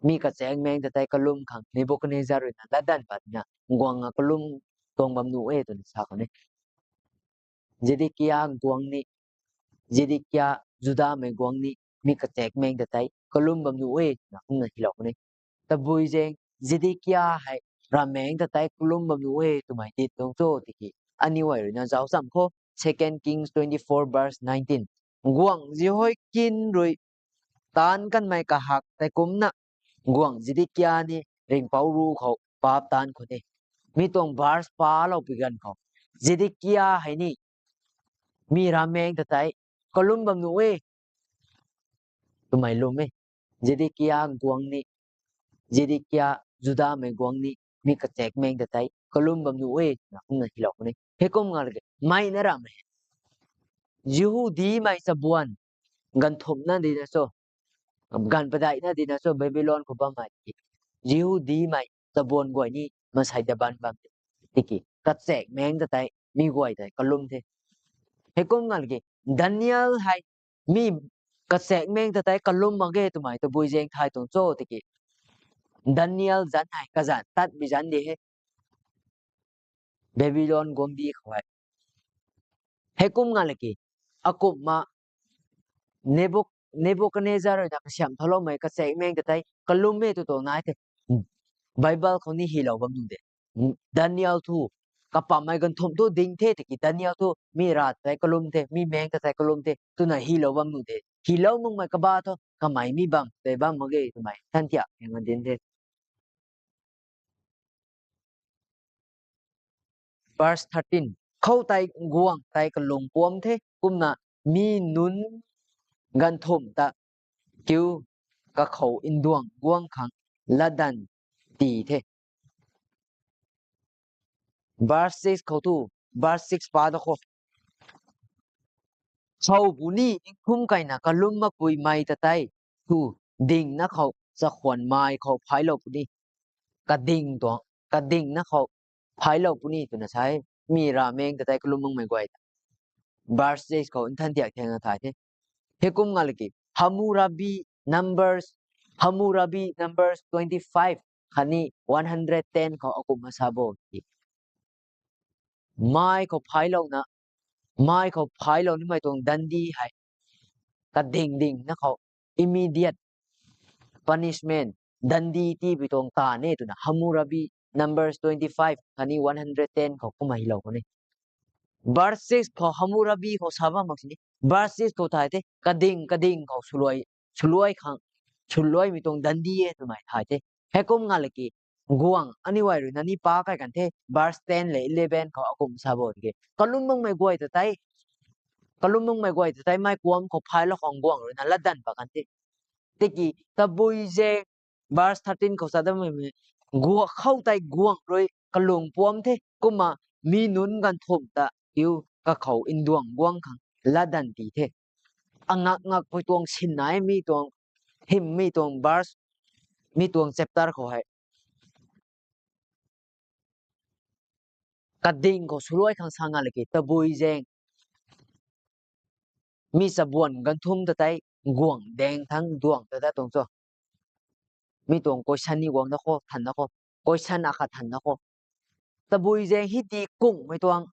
mi kachaekmeng ta tei kalum khang Nebuchadnezzar ruina latdanv patna guangna kalum tuang bam nuh e twna sa khwan e. Zedekia guangc ni, Zedekia Judamei guangc ni mi kachaekmeng ta tei kalum bam nuh e twna kumna hylou khwan e. Tabui zaeng Zedekia hei ravmaengc ta tei kalum bam nuh e twmei dit tuang cho tiki aniu ai ruina zauc cham khou Second Kings twenty-four verse nineteen, guangc Jehoiakin rui taanc kanmei kahak tei kumcna guangc Zedekia ni ringhpouc ruc khou paap taanc khwan e. Mi tuang verse paloupui ganv khou Zedekia hei ni mi ravmaengc ta tei kalum bam nuh e twmei lwm e. Zedekia guangc ni, Zedekia Judamei guangc ni mi kachaekmeng ta tei kalum bam nuh e twna kumna hylou khwan e. Heikum nga laki mei na ram e, Jihudimei chabuan ganvthumhna dina cho, ganv padeihna dina cho Babylon khou bammei Jihudimei chabuan guay ni mansei ta bam bam tiki kachaekmeng ta tei mi guay tei kalum the. Heikum nga laki Daniel hei mi kachaekmeng ta tei kalum mak ge twmei tabui zaeng thay tuang cho tiki Daniel zanc hei kazanc tatmei zanc di he, Babylon guangcdic khou hei. Heikum nga laki akumhna Nebuk- Nebuchadnezzar ruina kasiamh thauloumei kachaekmeng ta tei kalum e tw tuang nai the. Bible khou ni hylou bam nuh de. Daniel thu kapammei ganvthumh thu ding the tiki Daniel thu mi rav ta tei kalum the, mi meng ta tei kalum the twna hylou bam nuh de. Hylou makmei kaba thu kamei mi bam tei bam mak ge twmei than thiak heng a dinc the. Verse thirteen, khoutei guangc tei kalung puam the, kumna mi nunc ganvthumh ta kiu kakhou nduang guang khang latdanv ti the. Verse six khou thu, verse six pa da khou, khou puni tingkum kaina kalum makpuimei ta tei thu dingna khou chakhwan mai khou phaiclou puni, kading tuang, kadingna khou phaiclou puni twna sa e, mi ravmaengc ta tei kalum makmei guay ta. Verse six khou nthan thiak thengna thay the. Heikum nga laki Hammurabi Numbers, Hammurabi Numbers twenty-five khatni one hundred ten khou akumhna sa bo ki, mai khou phaiclouna, mai khou phaiclou nimei tuang dandi hei kading dingna khou immediate punishment, dandi tiipui tuang taanv e twna Hammurabi Numbers twenty-five khatni one hundred ten khou kumna hylou khwan e. Verse six khou Hammurabi khou sa bam mak sini. Verse six khou thay the, kading, kading khou swluai, swluai khang, swluaimei tuang dandi e twmei thay the. Heikum nga laki, guangc aniu guay rui na ni pa kai kan the, verse ten le eleven khou akum sa bo tiki. Kalum makmei guay ta tei, kalum makmei guay ta tei mei kuam khou phaylou khang guangc rui na latdanv pat kan the. Tiki, tabui zaeng, verse thirteen khou sa damei, guangc khou tei guangc rui kalung puam the, kumna mi nunc ganv thumh ta kiu kakhou nduang guang khang latdanv ti the. Angak ngak pui tuang sinna e mi tuang, hym mi tuang verse, mi tuang chapter khou hei. Kading khou swluai khang sa nga laki, tabui zaeng. Mi chabuan ganv thumh ta tei guangc daeng thangc duang ta dat tuang cho. Mi tuang question ni guang da khou, than da khou. Question akhat than da khou. Tabui zaeng hei di kungmei tuang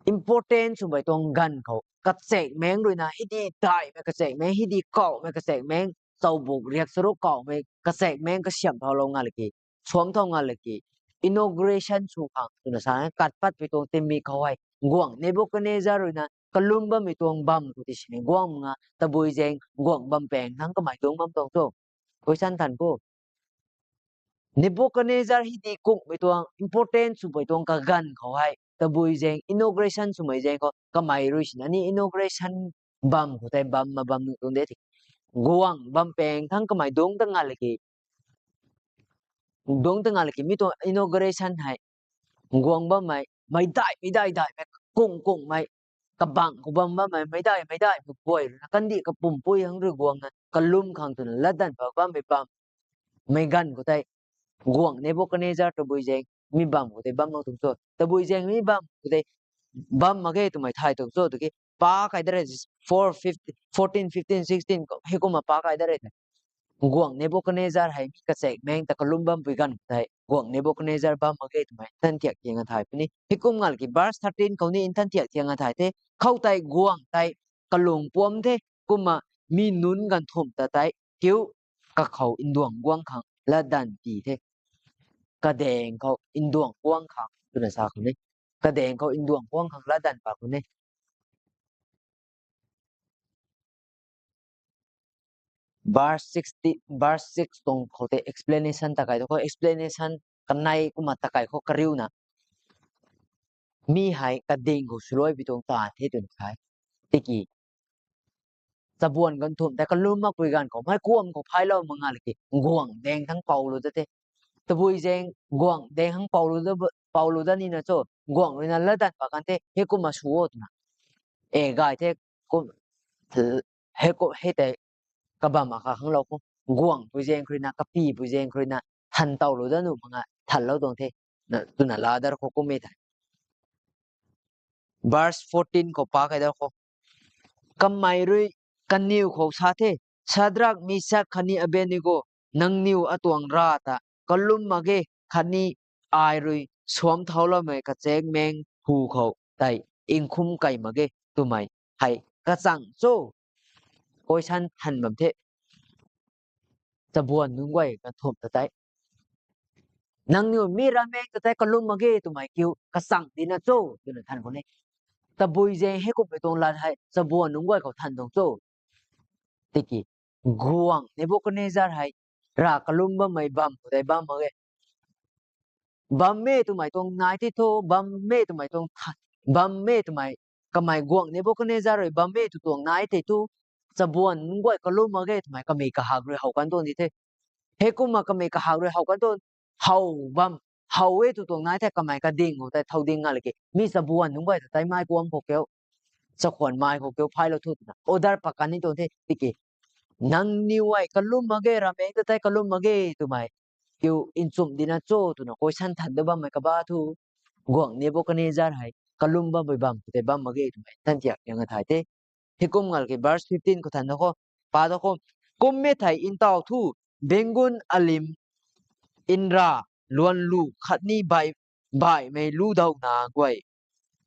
important swmei tuang ganv khou, kachek meng rui na hei di daihmei kachek meng, hei di kauhmei kachek meng, chau buk riak charuk kauhmei kachek meng kasiam thaulou nga laki, suam thau nga laki, inauguration sw khang twna sa, kat patpui tuang tingmik khou hei, guangc Nebuchadnezzar rui na kalum bammei tuang bam khou tei sini guang nga, tabui zaeng guangc bam paeng thangc kamei dungc bam tuang cho. Question than kho. Nebuchadnezzar hei di kungmei tuang important swmei tuang kaganv khou hei, tabui zaeng inauguration swmei zaeng khou kamei rui sini ni inauguration bam khou tei bam ma bam nuh tuang de ti. Guangc bam paeng thangc kamei dungc ta nga laki, dungc ta nga laki mi tuang inauguration hei, guang bammei, meic daih, meic daih daihmei, kung kungmei, kabangc khou bam bammei, meic daih, meic daihmei guay rui na kandih kapumpui hang rui guang na kalum khang twna latdanv pat bammei bam, mei ganv khou tei, guangc Nebuchadnezzar tabui zaeng mi bam khou tei bam mak tuang cho. Tabui zaeng mi bam khou tei bam mak ge twmei thay tuang cho tiki, pa kai da re, four, fifteen, fourteen, fifteen, sixteen, heikumna pa kai da re the. Guangc Nebuchadnezzar hei mi kachek meng ta kalum bampui ganv khou tei, guangc Nebuchadnezzar bam mak ge twmei nthan thiak thiang a thay puni. Heikum nga laki verse thirteen khou ni nthan thiak thiang a thay the, khou tei guangc tei kalung puam the, kumna mi nunc ganv thumh ta tei kiu kakhou nduang guang khang latdanv ti the. Kadaeng khou nduang guang khang twna sa khou ni. Kadaeng khou nduang guang khang latdanv pat khou ni. Verse sixty, verse six tuang khou tei explanation ta kai tu khou, explanation kanei kumna ta kai khou kariuna. Mi hei kadaeng khou swluai pi tuang ta the twna sa e. Tiki, chabuan ganv thumh tei kalum makpui ganv khou, mei kuam khou phaylou mak nga laki, guangc daeng thangc poulou da the. Tabui zaeng guangc daeng thangc poulou da, poulou da nina cho, guangc rui na latdanv pat kan the, heikumna sw o twna. E gay the, kum, hei kum, hei tei kabam akhat khanglou khou, guangc pui zaeng khou rui na, kapy pui zaeng khou rui na, than towlou da nuh mak nga, thanlou tuang the, na, twna ladar khou kum e thei. Verse fourteen khou pa kai da khou. Kamei rui kaniw khou sa the, Shadrak, Meshak khatni Abednego, nangniw atuang rav ta kalum mak ge, khatni ai rui suam thauloumei kachek meng hu khou tei nkhum kai mak ge twmei hei kachang cho? Question than bam the. Chabuan nunc guay ganv thumh ta tei, nangniw mi ravmaengc ta tei kalum mak ge twmei kiu kachang tina cho twna than khou ni. Tabui zaeng heikumhmei tuang lat hei chabuan nunc guay khou than tuang cho? Tiki, guangc Nebuchadnezzar hei rav kalum bammei bam khou tei bam mak ge. Bam e twmei tuang nai tei thu, bam e twmei tuang tha-, bam e twmei, kamei guangc Nebuchadnezzar rui bam e tw tuang nai tei thu, chabuan nunc guay kalum mak ge twmei kamei kahak rui how kan tuang di the. Heikumna kamei kahak rui how kan tuang, how bam, how e tw tuang nai the, kamei kading khou tei thow ding nga laki, mi chabuan nunc guay ta tei mei kuam khou kiu, chakhwan mei khou kiu phaylou thu twna order pat kan ni tuang the. Tiki, nangniw hei kalum mak ge, ravmaengc ta tei kalum mak ge twmei kiu nchumh dina cho twna question than da bammei kaba thu, guangc Nebuchadnezzar hei kalum bammei bam khou tei bam mak ge twmei nthan thiak thiang a thay the. Heikum nga laki verse fifteen khou than da khou, pa da khou, kum e thei ntaw thu, bengun alim, nra, luanlu khatni bai, baihmei ludouna guay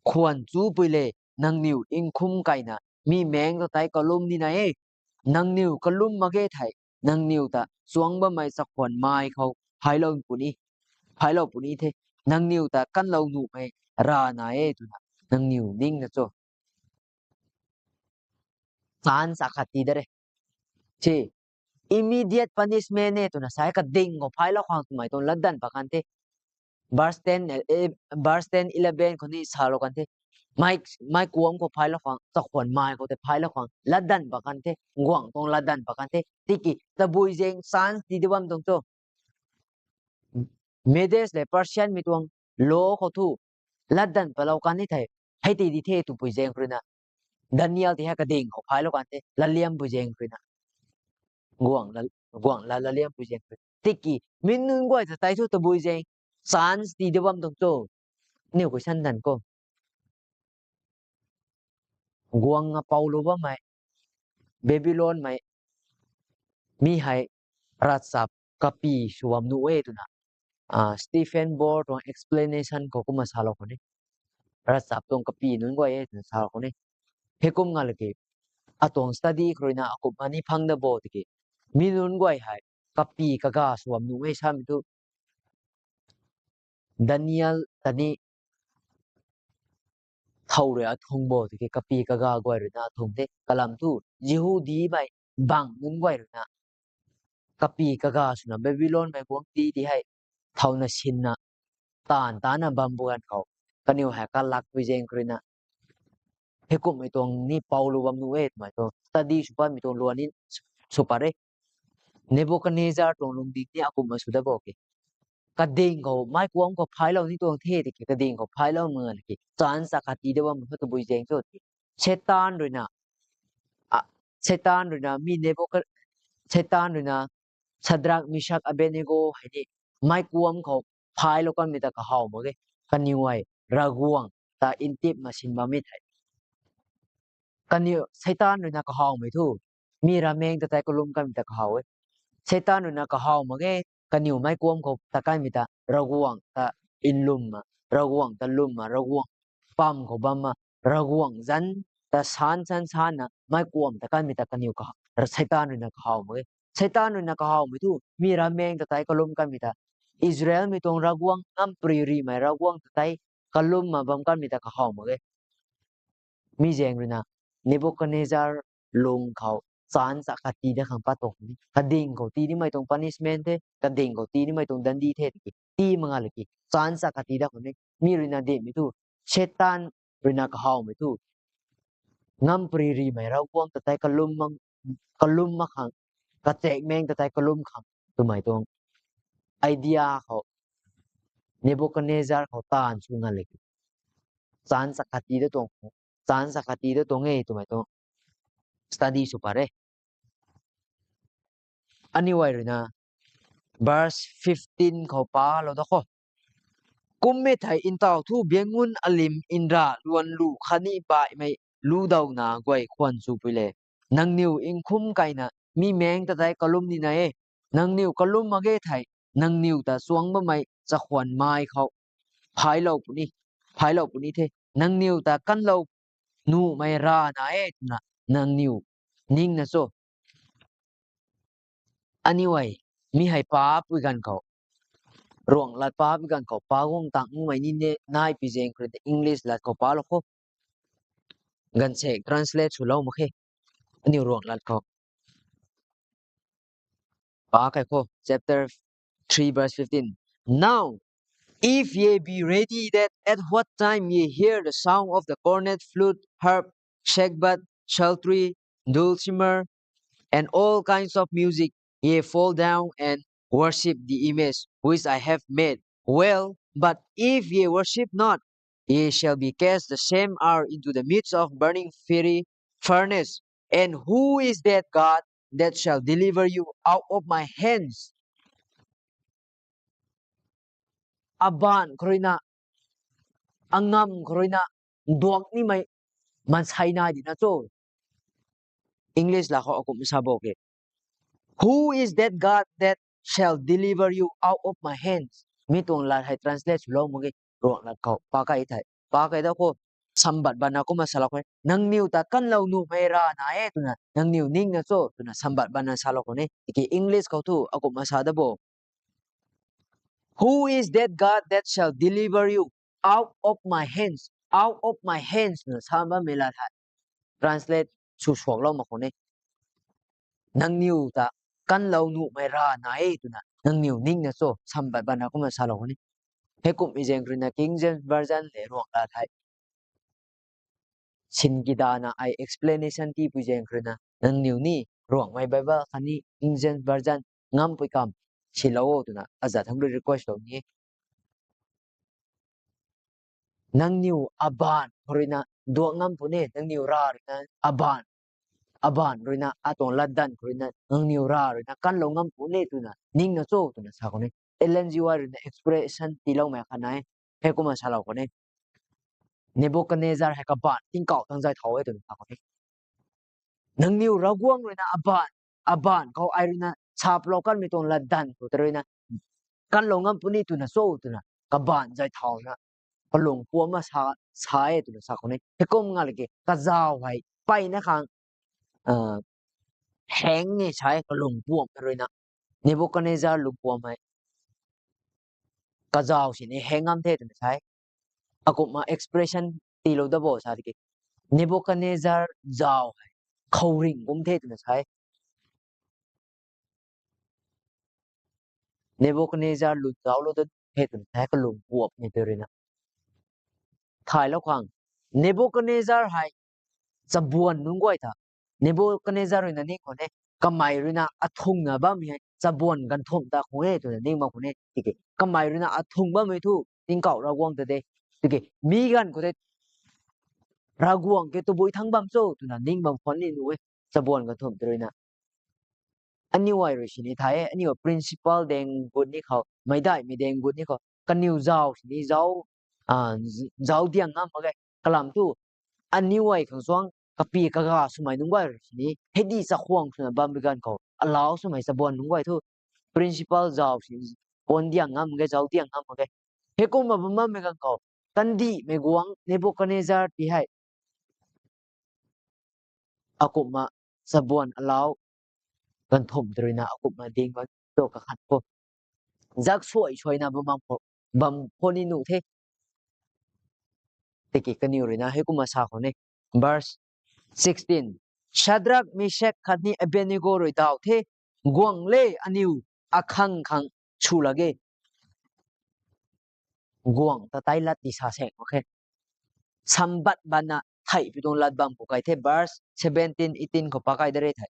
khwan chupui le, nangniw nkhum kaina mi maengc ta tei kalum nina e. Nangniw kalum mak ge thei, nangniw ta chuang bammei chakhwan mei khou phaylou puni, phaylou puni the. Nangniw ta kanlou nuhmei rav nai e twna Nangniw ningna cho. Chance akhat tii da re. Che, immediate punishment e twna sa e, kading khou phailou khang twmei tuang latdanv pat kan the. Verse ten, eh, verse ten, eleven khou ni salou kan the. Mei, mei kuam khou phailou khang, chakhwan mei khou tei phailou khang latdanv pat kan the. Guangc tuang latdanv pat kan the. Tiki tabui zaeng chance tii de bam tuang cho. Medes le Persian mei tuang law khou thu latdanv patlou kan ni thei, hei ti di the twpui zaeng khou ruina, Daniel ti hei kading khou phailou kan the, latliampui zaeng khou ruina. Guangc la, guangc la, latliampui zaeng khou ruina. Tiki mi nunc guay ta tei thu tabui zaeng chance tii de bam tuang cho. Aniw question dan kho. Guang apoulou bammei, Babylonmei, mi hei ravchap kapy sw bam nuh e twna, ah, Stephen Bohr tuang explanation khou kumna salou khou ni. Ravchap tuang kapy nunc guay e twna salou khou ni. Heikum nga laki, atuang study khou ruina akumhna ni phang da bo tiki, mi nunc guay hei kapy kaga sw bam nuh e samei thu, Daniel ta ni thow rui athung bo tiki kapy kaga guay ruina athung the. Kalam thu Jihudimei bang nunc guay ruina kapy kaga swna Babylonmei guangcdic ti hei thowna sinna taanv tana bam bu ganv khou, kaniw hei kalakpui zaeng khou ruina, heikumhmei tuang ni poulou bam nuh e twmei tuang study sw patmei tuang luan ni sw pat re. Nebuchadnezzar tuang lungding ni akumhna sw da bo ke. Kading khou, mei kuam khou phailou ni tuang the tiki, kading khou phailou mak laki, chance akhat tii de bam thu tabui zaeng cho tiki, Satan ruina, ah, Satan ruina mi Nebuchad-, Satan ruina Shadrach, Meshach, Abednego hei ni mei kuam khou phailou kanmei ta kahaw mak ge. Kaniw hei Ravguangc ta ntip masin bammei thei, kaniw Satan ruina kahawmei thu, mi ravmaengc ta tei kalum kanmei ta kahaw e. Satan ruina kahaw mak ge, kaniw mei kuam khou ta kanmei ta Ravguangc ta nlumna, Ravguangc ta lumna, Ravguangc pam khou bamna, Ravguangc zanc ta san san sanna mei kuam ta kanmei ta kaniw ka, Satan ruina kahaw mak ge. Satan ruina kahawmei thu, mi ravmaengc ta tei kalum kanmei ta, Israelmei tuang Ravguangc, ngamparymei Ravguangc ta tei kalumna bam kanmei ta kahaw mak ge. Mi zaeng ruina Nebuchadnezzar lung khou chance akhat tii dat khang pat tuang ni. Kading khou tii nimei tuang punishment the, kading khou tii nimei tuang dandi the tiki, tii mak nga laki, chance akhat tii dat khou ni. Mi ruina dinmei thu, Satan ruina kahawmei thu, ngamparymei Ravguangc ta tei kalum mak, kalum mak khang, kachakmaengc ta tei kalum khang twmei tuang idea khou Nebuchadnezzar khou taanv sw nga laki, chance akhat tii dat tuang, chance akhat tii dat tuang e twmei tuang study sw pat re. Aniw ai ruina verse fifteen khou palou da kho. Kummei thei ntaw thu biangun alim nra luan lu khatni baihmei ludouna guay khwan chupui le, nangniw nkhum kaina mi maengc ta tei kalum nina e. Nangniw kalum mak ge thei, nangniw ta chuang bammei chakhwan mei khou phailou puni, phailou puni the. Nangniw ta kanlou nuhmei rana e twna nangniw ningna cho. Aniw ai, mi hei papui ganv khou, Ruanglat papui ganv khou, pa guang tangmei ni ne, naipui zaeng khou English lat khou palou kho. Ganvsaekc translate swlou mak khe. Aniw Ruanglat khou pa kai kho, chapter three, verse fifteen. Now, if ye be ready, that at what time ye hear the sound of the cornet, flute, harp, sackbut, psaltery, dulcimer, and all kinds of music, ye fall down and worship the image which I have made. Well, but if ye worship not, ye shall be cast the same hour into the midst of burning fiery furnace. And who is that God that shall deliver you out of my hands? Abaanv khou ruina, angam khou ruina, duak nimei mansei nai dina cho. English la khou akum sa bo ke. Who is that God that shall deliver you out of my hands? Mi tuang lat hei translate swlou mak ge, Ruanglat khou pa kai thei. Pa kai da kho, sambat bana kumna salou khe. Nangniw ta kanlou nuhmei rana e twna nangniw ningna cho twna sambat bana salou khou ni. Tiki English khou thu akumna sa da bo. Who is that God that shall deliver you out of my hands? out of my hands twna sa bammei la thei, translate sw suaklou mak khou ne. Nangniw ta kanlou nuhmei ra nai e twna nangniw ningna cho, sambat bana kumna salou khou ne. Heikumhmei zaeng ruina King James Version le ruang la thei, sin kidana ai explanation tipui zaeng ruina nangniw ni Ruangmei Bible khatni King James Version ngampui kam silou o twna aza thangc rui request lou ni e. Nangniw abaanv khou ruina duak ngam puni, nangniw ra ruina abaanv, abaanv ruina atuang latdanv khou ruina nangniw ra ruina kanlou ngam puni twna ningna cho twna sa khou ne. Ellen G. White ruina expression tiiloumei khat nai e. Heikumna salou khou ne. Nebuchadnezzar hei kabaanv tingkauh tang zay thau e twna sa khou ne. Nangniw Ravguangc ruina abaanv, abaanv khou ai ruina sapalou kanmei tuang latdanv khou ta ruina kanlou ngam puni twna cho twna kabaanv zay thauna kalung puamna sa, sa e twna sa khou ne. Heikum nga laki kazauh hei mpeyna khang heng e sa e kalung puamna ruina. Nebuchadnezzar lungpuam hei kazauh sini heng ngam the twna sa e. Akumhna expression tiilou da bo sa tiki, Nebuchadnezzar zauh hei khouringh kum the twna sa e. Nebuchadnezzar lun zauclou da the twna sa e, kalung puamhmei tei ruina. Thaylou khang, Nebuchadnezzar hei chabuan nunc guay ta, Nebuchadnezzar ruina ning khou ne, kamei ruina athungna bammei hei chabuan ganvthumh ta khang e twna ning bam khou ne. Tiki kamei ruina athung bammei thu tingkauh Ravguangc ta de. Tiki mi ganv khou tei Ravguangc ke tabui thangc bam cho twna ning bam khwan ni nuh e, chabuan ganvthumh tei ruina. Aniu ai rui sini thay e, aniu principal daeng gut ni khou, meicdaihmei daeng gut ni khou, kaniw zauh sini zauc, zauc diang ngam mak ge. Kalam thu, aniu ai khang suang kapi kaga swmei nunc guay rui sini, heidi chakhwang swna bammei ganv khou, alau swmei chabuan nunc guay thu, principal zauh sini, puan diang ngam mak ge, zauc diang ngam mak ge. Heikumna bam bammei ganv khou, kandihmei guangc Nebuchadnezzar ti hei akumhna chabuan alau ganvthumh tei ruina akumhna ding bam cho kakhan khou, zak suai suaina bam bam khou, bam khou ni nuh the. Tiki kaniw ruina heikumna sa khou ne. Verse sixteen. Shadrach, Meshach khatni Abednego rui daw the, guang le, aniw akhang khang sw lak ge. Guang ta tei lat ti sa seng mak khe. Sambat bana theihpui tuang lat bam khou kai the, verse seventeen, eighteen khou pakai da re thei.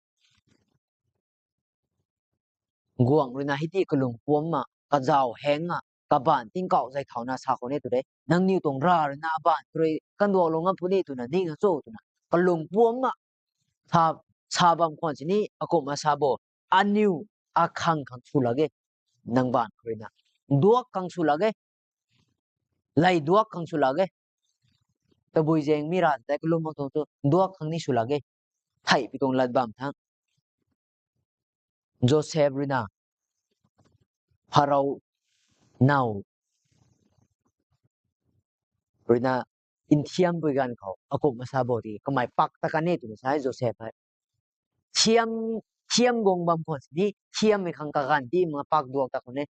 Guang ruina heidi kalung puamna, kazauh hengna, kabaanv tingkauh zay thauna sa khou ne tw de. Nangniw tuang ra ruina abaanv khou rui kanduaklou ngam puni twna ningna cho twna kalung puamna sa, sa bam khwan sini akumhna sa bo, aniw akhang khang sw lak ge. Nang baanv khou ruina duak khang sw lak ge. Lei duak khang sw lak ge. Tabui zaeng mi ra tei kalum mak tuang thu duak khang ni sw lak ge. Theihpui tuang lat bam thangc. Joseph ruina, Pharaoh naw ruina nthiampui ganv khou akumhna sa bo ti, kamei pak ta kan e twna sa e Joseph hei. Thiam, thiam guang bam khwan sini, thiammei khang kaganv ti mak pak duak ta khwan e.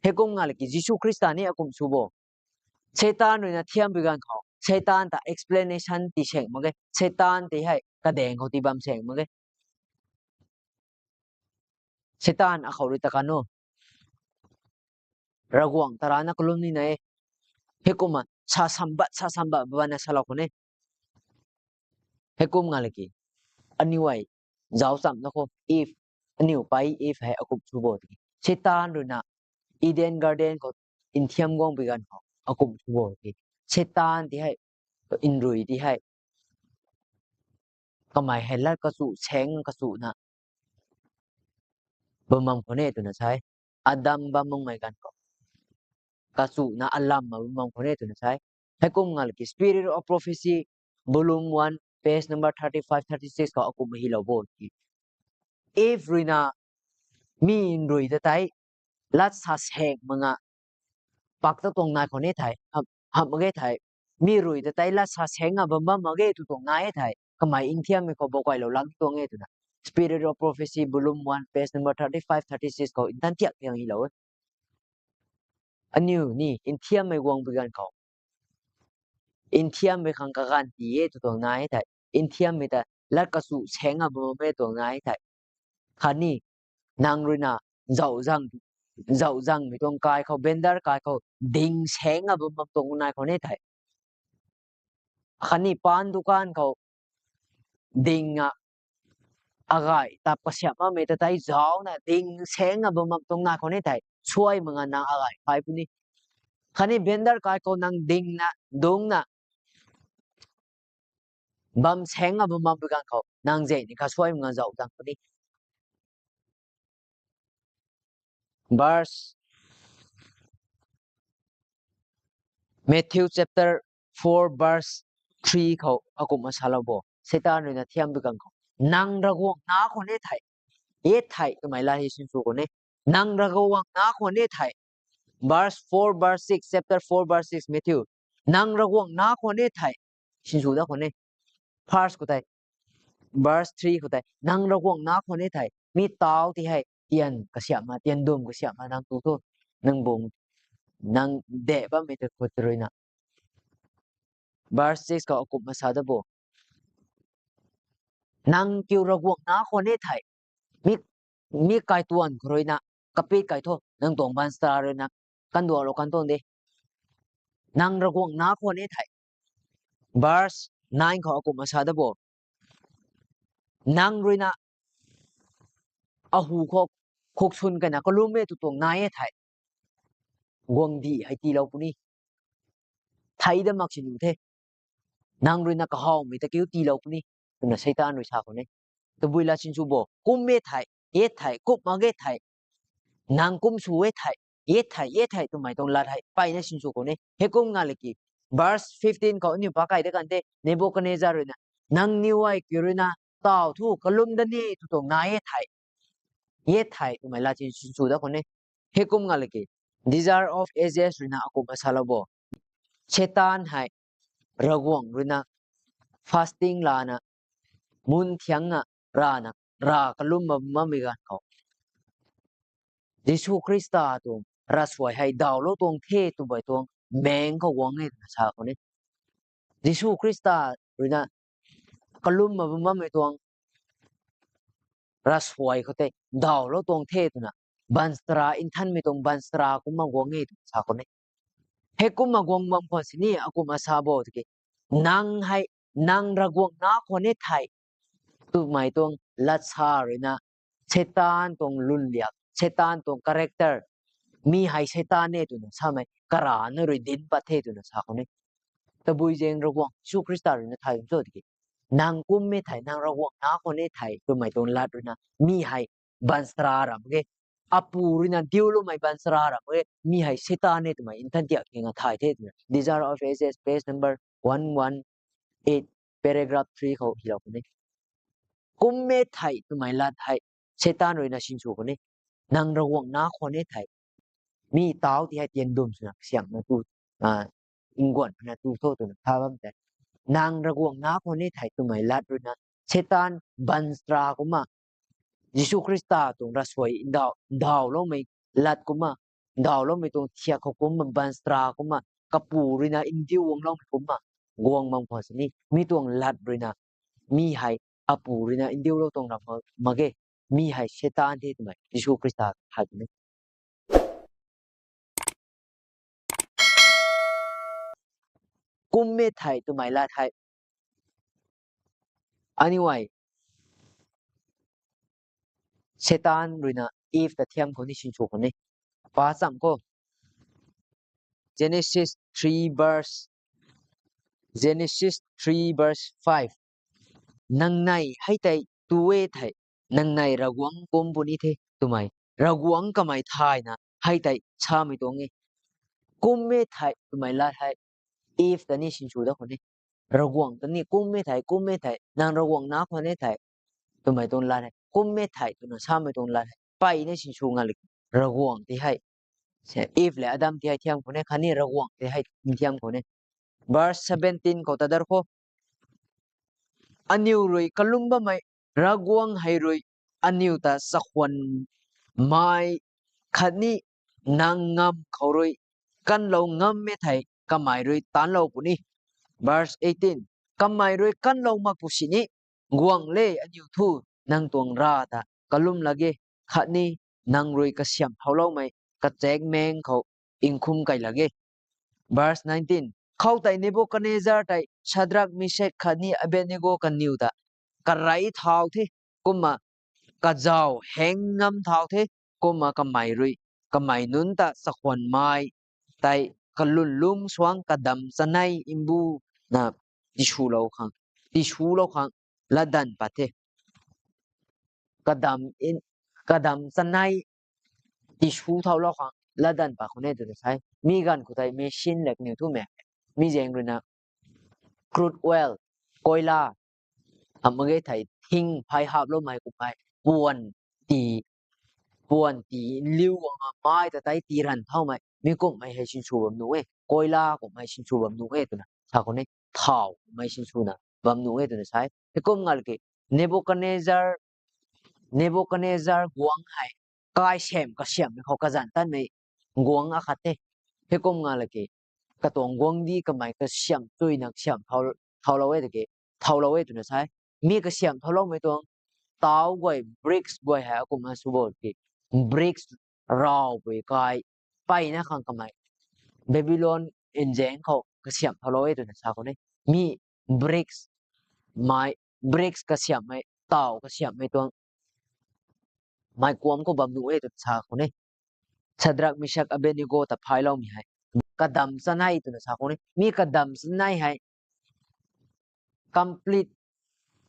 Heikum nga laki Jisu Khrista ni akumh sw bo. Satan ruina thiampui ganv khou, Satan ta explanation ti seng mak ge, Satan ti hei kadaeng khou ti bam seng mak ge. Satan akhou rui ta kan o. Ravguangc ta rana kalum nina e. Heikumna sa sambat, sa sambat bana salou khou ne. Heikum nga laki, aniw ai zauc chamna khou Eve, aniw pei Eve hei akumh sw bo tiki, Satan ruina Eden Garden khou nthiam guangpui ganv khou akumh sw bo tiki, Satan ti hei, nrui ti hei, kamei hei lat kachu seng kachuna bam bam khwan e twna sa e. Adam bam makmei ganv khou kachuna alamna bam bam khwan e twna sa e. Heikum nga laki Spirit of Prophecy, volume one, page number thirty five, thirty six khou akumhna hylou bo ki, Eve ruina mi nrui ta tei lat sa seng mak nga pak ta tuang nai khwan e thei, hamh mak ge thei, mi rui ta tei lat sa seng nga bam bam mak ge tw tuang nai e thei, kamei nthiammei khou bou kailou lak tuang e twna Spirit of Prophecy, volume one, page number thirty five, thirty six khou nthan thiak thiang hylou e. Aniu ni nthiammei guangpui ganv khou Nthiammei khang kaganv ti e tw tuang nai thei. Nthiammei ta lat kachu saeng a bam e tuang nai thei. Khatni, nang ruina, zauh zang, zauh zangmei tuang kai khou, vendor kai khou, ding saeng a bam bam tuang nai khou ne thei. Khatni pan dukan khou, ding a, agay tap kasiamh makmei ta tei zauhna, ding saeng a bam bam tuang nai khou ne thei. Suai mak nga nang agay kai puni. Khatni vendor kai khou nang dingna, dungcna, bam saeng a bam bam pui ganv khou, nang zeh ni kasuai mak nga zauh zang puni. Verse, Matthew chapter four verse three khou akumhna salou bo. Seitaan ruina thiam pui ganv khou, nang Ravguangc nac khou ne thei, e thei twmei lat hei sinsw khou ne. Nang Ravguangc nac khou ne thei. Verse four, verse six, chapter four, verse six, Matthew. Nang Ravguangc nac khou ne thei. Sinsw dat khou ne. First khou tei. Verse three khou tei. Nang Ravguangc nac khou ne thei. Mi tau ti hei tian kasiamhna, tian dum kasiamhna nang tu tho. Nang bung, nang deh bammei ta khou ruina. Verse six khou akumhna sa dat bo. Nang kiu Ravguangc nac khou ne thei. Mi, mi kaituan khou ruina, kapit kai tho, nang tuang baanchara ruina, kandualou kan tuang de. Nang Ravguangc nac khou ne thei. Verse nine khou akumhna sa dat bo. Nang ruina, ahu khou, khuk swn kaina kalum e tw tuang nai e thei. Guangcdic hei tiilou puni. Thei dat mak sini the. Nang ruina kahawmei ta kiu tiilou puni. Twna Seitaan rui sa khou ne. Tabui lat sinsw bo. Kum e thei, e thei, kum mak ge thei. Nang kum sw e thei, e thei, e thei twmei tuang lat hei mpeyna sinsw khou ne. Heikum nga laki. Verse fifteen khou aniu pac kai dat kan the, Nebuchadnezzar ruina, nangniw ai kiu ruina, tau thu kalum dat ni tw tuang nai e thei. E thei twmei lat sinsw dat khou ne. Heikum nga laki. Desire of Ages ruina akumhna salou bo. Seitaan hei, Ravguangc ruina, fasting lana, mun thiangna, rana, ra kalum bam bammei ganv khou, Jisu Khrista tuang ravsuai hei dawlou tuang the twmei tuang maeng khou guang e twna sa khou ne. Jisu Khrista ruina kalum bam bammei tuang ravsuai khou tei dawlou tuang the twna, baanchara, nthanmei tuang baanchara kumna guang e twna sa khou ne. Heikumna guang bam khwan sini akumhna sa bo tiki, nang hei, nang Ravguangc nac khou ne thei, twmei tuang lat sa ruina, Seitaan tuang lwnliak, Seitaan tuang character, mi hei Seitaan e twna samei karana rui dinc pat the twna sa khou ne. Tabui zaeng Ravguangc Jisu Khrista ruina thay cho tiki, nang kum e thei, nang Ravguangc nac khou ne thei twmei tuang lat ruina, mi hei baanchara ra mak ge. Apu ruina diuloumei baanchara ra mak ge. Mi hei Seitaan e twmei nthan tiak khe nga thay the twna, Desire of Ages, page number one one eight, paragraph three khou hilou khou ne. Kum e thei twmei lat hei Seitaan ruina sinsw khou ne. Nang Ravguangc nac khou ne thei, mi tau ti hei tian dum swna kasiamhna tu, a, nguanna tu tho twna tha bam tei. Nang Ravguangc nac khou ne thei twmei lat ruina, Seitaan baanchara kumna, Jisu Khrista tuang ravsuai ndaw, ndawloumei lat kumna, ndawloumei tuang thiak khou kumna, baanchara kumna, kapu ruina ndiu guangloumei kumna, guang bam khwan sini, mi tuang lat ruina, mi hei apu ruina ndiulou tuang ra mak, mak ge, mi hei Seitaan the twmei Jisu Khrista thay twmei. Kum e thei twmei lat hei, aniu ai, Seitaan ruina Eve ta thiam khou ni sinsw khou ni. Pa cham khou. Genesis three verse, Genesis three verse five. Nang nei hei tei tu e thei, nang nei Ravguangc kum puni the twmei, Ravguangc kamei thayna hei tei samei tuang e. Kum e thei twmei lat hei Eve ta ni sinsw dat khou ni. Ravguangc ta ni kum e thei, kum e thei, nang Ravguangc nac khou ni thei twmei tuang lat hei, kum e thei twna samei tuang lat hei, mpeyna sinsw nga lak. Ravguangc ti hei, Eve le Adam ti hei thiam khou ni, khatni Ravguangc ti hei thiam khou ni. Verse seventeen khou ta dar khou. Aniu rui kalum bammei Ravguangc hei rui aniu ta chakhwan mai khatni nang ngamv khou rui kanlou ngam e thei kamei rui tanclou puni. Verse eighteen. Kamei rui kanlou mak pu sini, guang le, aniu thu nang tuang ra ta kalum lak ge, khatni nang rui kasiamh thauloumei kachek meng khou ingkhum kai lak ge. Verse nineteen. Khoutei Nebukadnezar tei Shadrak, Meshak khatni Abednego kaniw ta karei thau the, kumna kazau heng ngam thau the, kumna kamei rui kamei nunc ta chakhwan mai tei kalun lum suang kadam chanei mbu na tiswlou khang, tiswlou khang latdanv pat the. Kadam in, kadam chanei tisw thaulou khang latdanv pat khou ne twna sa e. Mi ganv khou tei machine lak niw thu me. Mi zaeng ruina crude oil, koila, am mak ge thei thing phey haploumei kummei, puan ti, puan ti liu guang a mai ta tei tii ranv thaumei, mi kumhmei hei sinsw bam nuh e, koila kumhmei sinsw bam nuh e twna sa khou ne, thau kummei sinswna bam nuh e twna sa e. Heikum ngalki Nebukadnezar, Nebukadnezar guang hei kai sem kasiamhmei khou kazanc tanmei guang akhat the. Heikum ngalki katuang guangcdic kamei kasiamh chuina kasiamh thau, thaulou e tiki, thaulou e twna sa e. Mi kasiamh thauloumei tuang tau guay, bricks guay hei akumna sw bo ki, bricks rawpui kai peyna khang kamei Babylon nzaeng khou kasiamh thaulou e twna sa khou ne. Mi bricks, mei, bricks kasiamhmei, tau kasiamhmei tuang mei kuam khou bam nuh e twna sa khou ne. Shadrak, Meshak, Abednego ta phayloumei hei kadam chanei twna sa khou ne. Mi kadam chanei hei complete,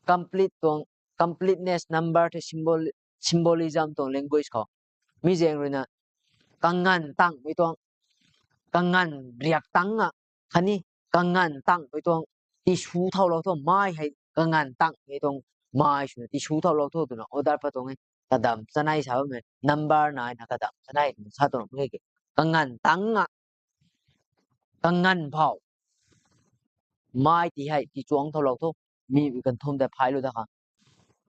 complete tuang, completeness number the, symbol, symbolism tuang language khou. Mi zaeng ruina kanganv tangmei tuang, kanganv riak tang a, khatni kanganv tangmei tuang tisw thaulou thu, mai hei kanganv tangmei tuang mai swna tisw thaulou thu twna order pat tuang e. Kadam chanei sa bammei number naina kadam chanei twna sa tuang e ki. Kanganv tang a, kanganv phou mai ti hei tichuangc thaulou thu, mi ganvthumh tei phaylou dat khang.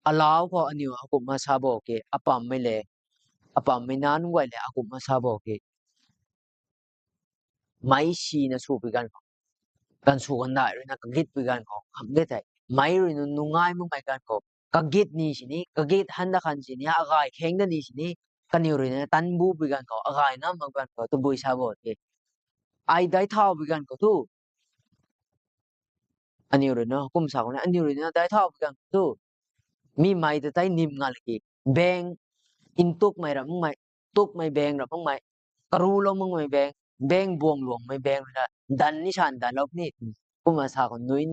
Alau khou aniu akumhna sa bo ki, apammei le, apammei nac nunc guay le akumhna sa bo ki, meic sina swpui ganv khou, ganv sw ganv dai ruina kagitpui ganv khou kham ge thei, meic ruina nungai makmei ganv khou, kagit ni sini, kagit han dat khan sini, agay kheng dat ni sini, kaniw ruina tanbupui ganv khou, agay ngam mak ganv khou tabui sa bo the. Ai daic thaupui ganv khou thu, aniu ruina kum sa khou ne, aniu ruina daic thaupui ganv khou thu, mi mei ta tei nim nga laki, bang, ntukmei ra makmei, tukmei bang ra makmei, karulou makmei bang, bang buang luangmei bang ruina dan ni san danlou ni, kumna sa khou nui,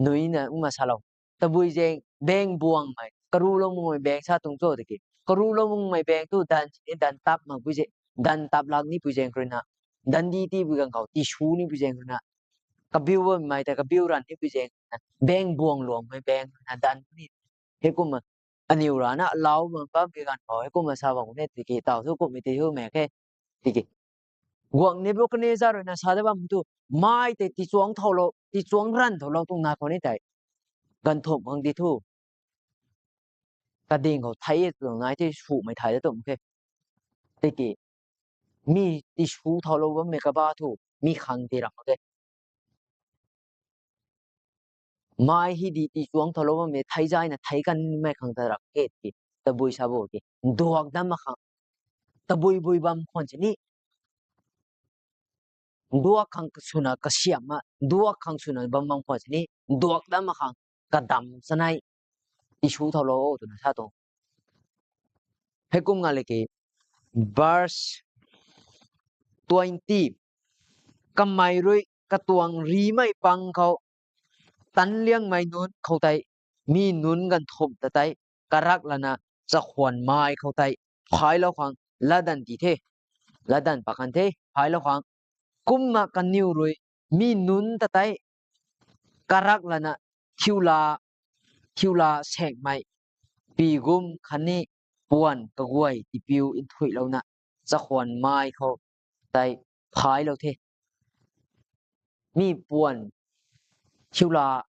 nuina kumna salou. Tabui zaeng bang buangmei, karulou makmei bang sa tuang cho tiki, karulou makmei bang thu dan sini, dan tap makpui zaeng, dan tap lak nipui zaeng ruina, dandi tipui ganv khou tisw nipui zaeng ruina, kabiu bammei ta kabiu ranv nipui zaeng ruina, bang buang luangmei bang ruina dan ni. Heikumna aniu rana alau bam bammei ganv khou heikumna sa bam ne tiki, taw thu kumhmei ti hu mak khe tiki, guang Nebukadnezar ruina sa dat bam thu, mai tei tichuangc thaulou, tichuangc ranv thaulou tuang nai khou ni tei, ganvthumh khang ti thu, kading khou thei e tuang nai the, swmei thay dat tuang khe. Tiki, mi tisw thaulou bammei kaba thu, mi khang ti ram mak khe. Mai hi di tichuangc thaulou bammei thei zayna thei kanmei khang ta ram khe tiki, tabui sa bo ki, nduak dam mak khang, tabui bui bam khwan sini, nduak khang swna kasiamh a, nduak khang swna bam bam khwan sini, nduak dam mak khang kadam chanei tisw thaulou o twna sa tuang. Heikum nga laki, verse twenty. Kamei rui katuang rimei pang khou, tanliangmei nunc khou tei, mi nunc ganvthumh ta tei, karak lana chakhwan mai khou tei, phaylou khang latdanv ti the, latdanv pat kan the, phaylou khang. Kumna kaniw rui mi nunc ta tei, karak lana, thiula, thiula saengmei, pigum khatni puan kaguay tipiu nthuihlouna, chakhwan mai khou tei phaylou the. Mi puan, thiula,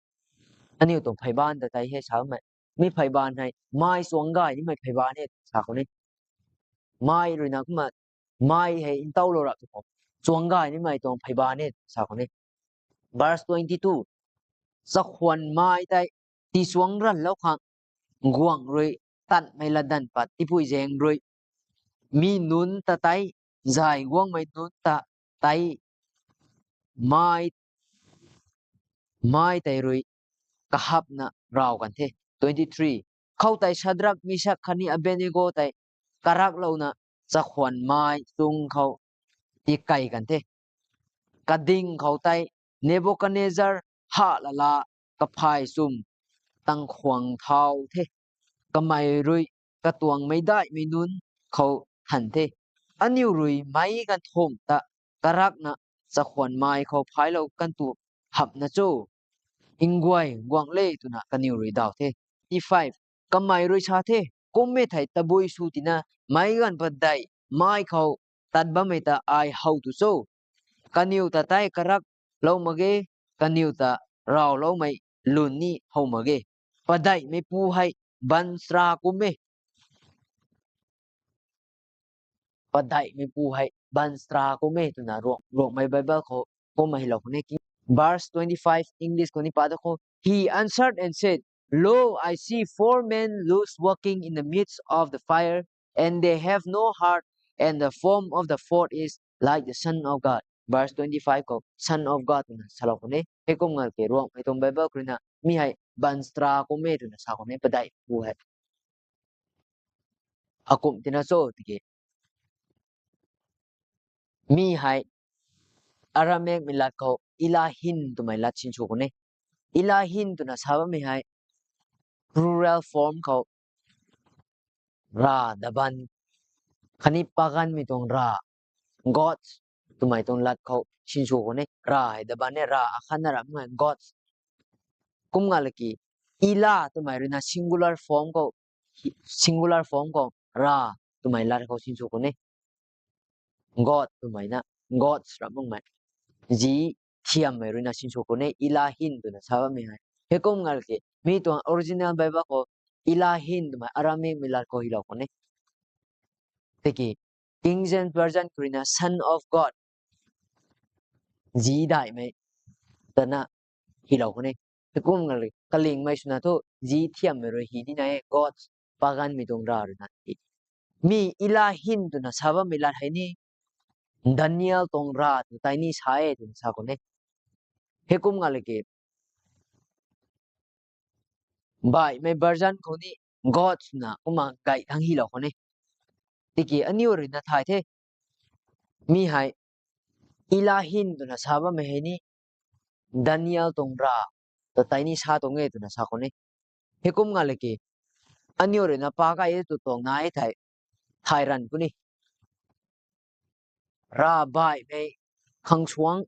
aniu tuang pheybaanv ta tei hei samei, mi pheybaanv hei mai chuang gay nimei pheybaanv e sa khou ni. Mai ruina kumna, mai hei ntauhlou rap tu khou, chuang gay nimei tuang pheybaanv e sa khou ni. Verse twenty-two. chakhwan mai tei tichuang ranlou khang guangc rui tanmei latdanv pat tipui zaeng rui mi nunc ta tei, zay guangmei nunc ta tei mai, mai tei rui kahapna raw kan the. Twenty three. Khoutei Shadrak, Mishak khatni Abednego tei karaklouna chakhwan mai chung khou tikei kan the. Kading khou tei Nebukadnezar ha lala kaphay chum tangkhwang thau the. Kamei rui katuang meicdaihmei nunc khou than the. Aniu rui meic ganthumh ta karakna chakhwan mai khou phaiclou kan tu hamhna cho? Nguay, guang le, twna kaniw rui daw the. Five. Kamei rui sa the, kum e thei tabui sw tina meic ganv padeih mai khou tat bammei ta ai how tu cho? Kaniw ta tei karak lou mak ge, kaniw ta rawloumei lun ni how mak ge. Padeihmeipu hei baanchara kum e. Padeihmeipu hei baanchara kum e twna Ruang, Ruangmei Bible khou kumna hylou khou ne. Verse twenty five, English khou ni pa da khou. He answered and said, Lo, I see four men loose walking in the midst of the fire, and they have no heart, and the form of the fourth is like the Son of God. Verse twenty five khou Son of God twna salou khou ne. Heikum ngalke Ruangmei tuang Bible khou ruina mi hei baanchara kum e twna sa khou ne, padeihmeipu hei. Akum tina cho tiki, mi hei Aramaic mei lat khou Elohim twmei lat sinsw khou ne. Elohim twna sa bammei hei plural form khou rav daban khatni paganmei tuang rav, gods twmei tuang lat khou sinsw khou ne. Rav hei daban e, rav akhatna ramh e, gods. Kum ngalke Elah twmei ruina singular form khou, singular form khou rav twmei lat khou sinsw khou ne. God twmei na, gods ramh makmei, zii thiammei ruina sinsw khou ne, Elohim twna sa bammei hei. Heikum ngalke mi tuang original Bible khou Elohim twmei Aramaic mei lat khou hylou khou ne. Tiki King James Version khou ruina Son of God, zii daihmei twna hylou khou ne. Heikum ngalke kalingmei swna thu zii thiammei rui hy nina e, gods, paganmei tuang rav ruina. Mi Elohim twna sa bammei lat hei ni Daniel tuang rav ta tei ni sa e twna sa khou ne. Heikum ngalke baihmei version khou ni gods na kumna gay thangc hylou khou ne. Tiki aniu ruina thay the, mi hei Elohim twna sa bammei hei ni Daniel tuang rav ta tei ni sa tuang e twna sa khou ne. Heikum ngalke aniu ruina pakai e tw tuang nai thei, thay ranv khou ni rav baihmei khang suang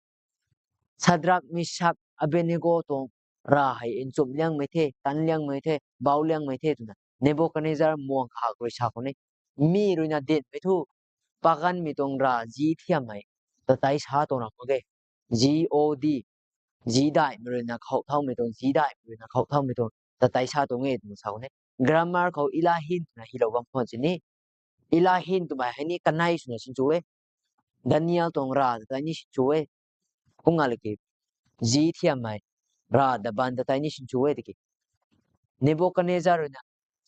Shadrak, Mishak, Abednego tuang rav hei nchumh liangmei the, tan liangmei the, bau liangmei the twna Nebukadnezar muang khak rui sa khou ne. Mi ruina dinhmei thu paganmei tuang rav zii thiammei ta tei sa tuang ramh mak ge. God, zii daihmei ruina khou thaumei tuang, zii daihmei ruina khou thaumei tuang ta tei sa tuang e twna sa khou ne. Grammar khou Elohim twna hylou bam khwan sini, Elohim twmei hei ni kanei swna sinsw e. Daniel tuang rav ta tei ni sinsw e. Kum ngalke zii thiammei, rav daban ta tei ni sinsw e tiki Nebukadnezar ruina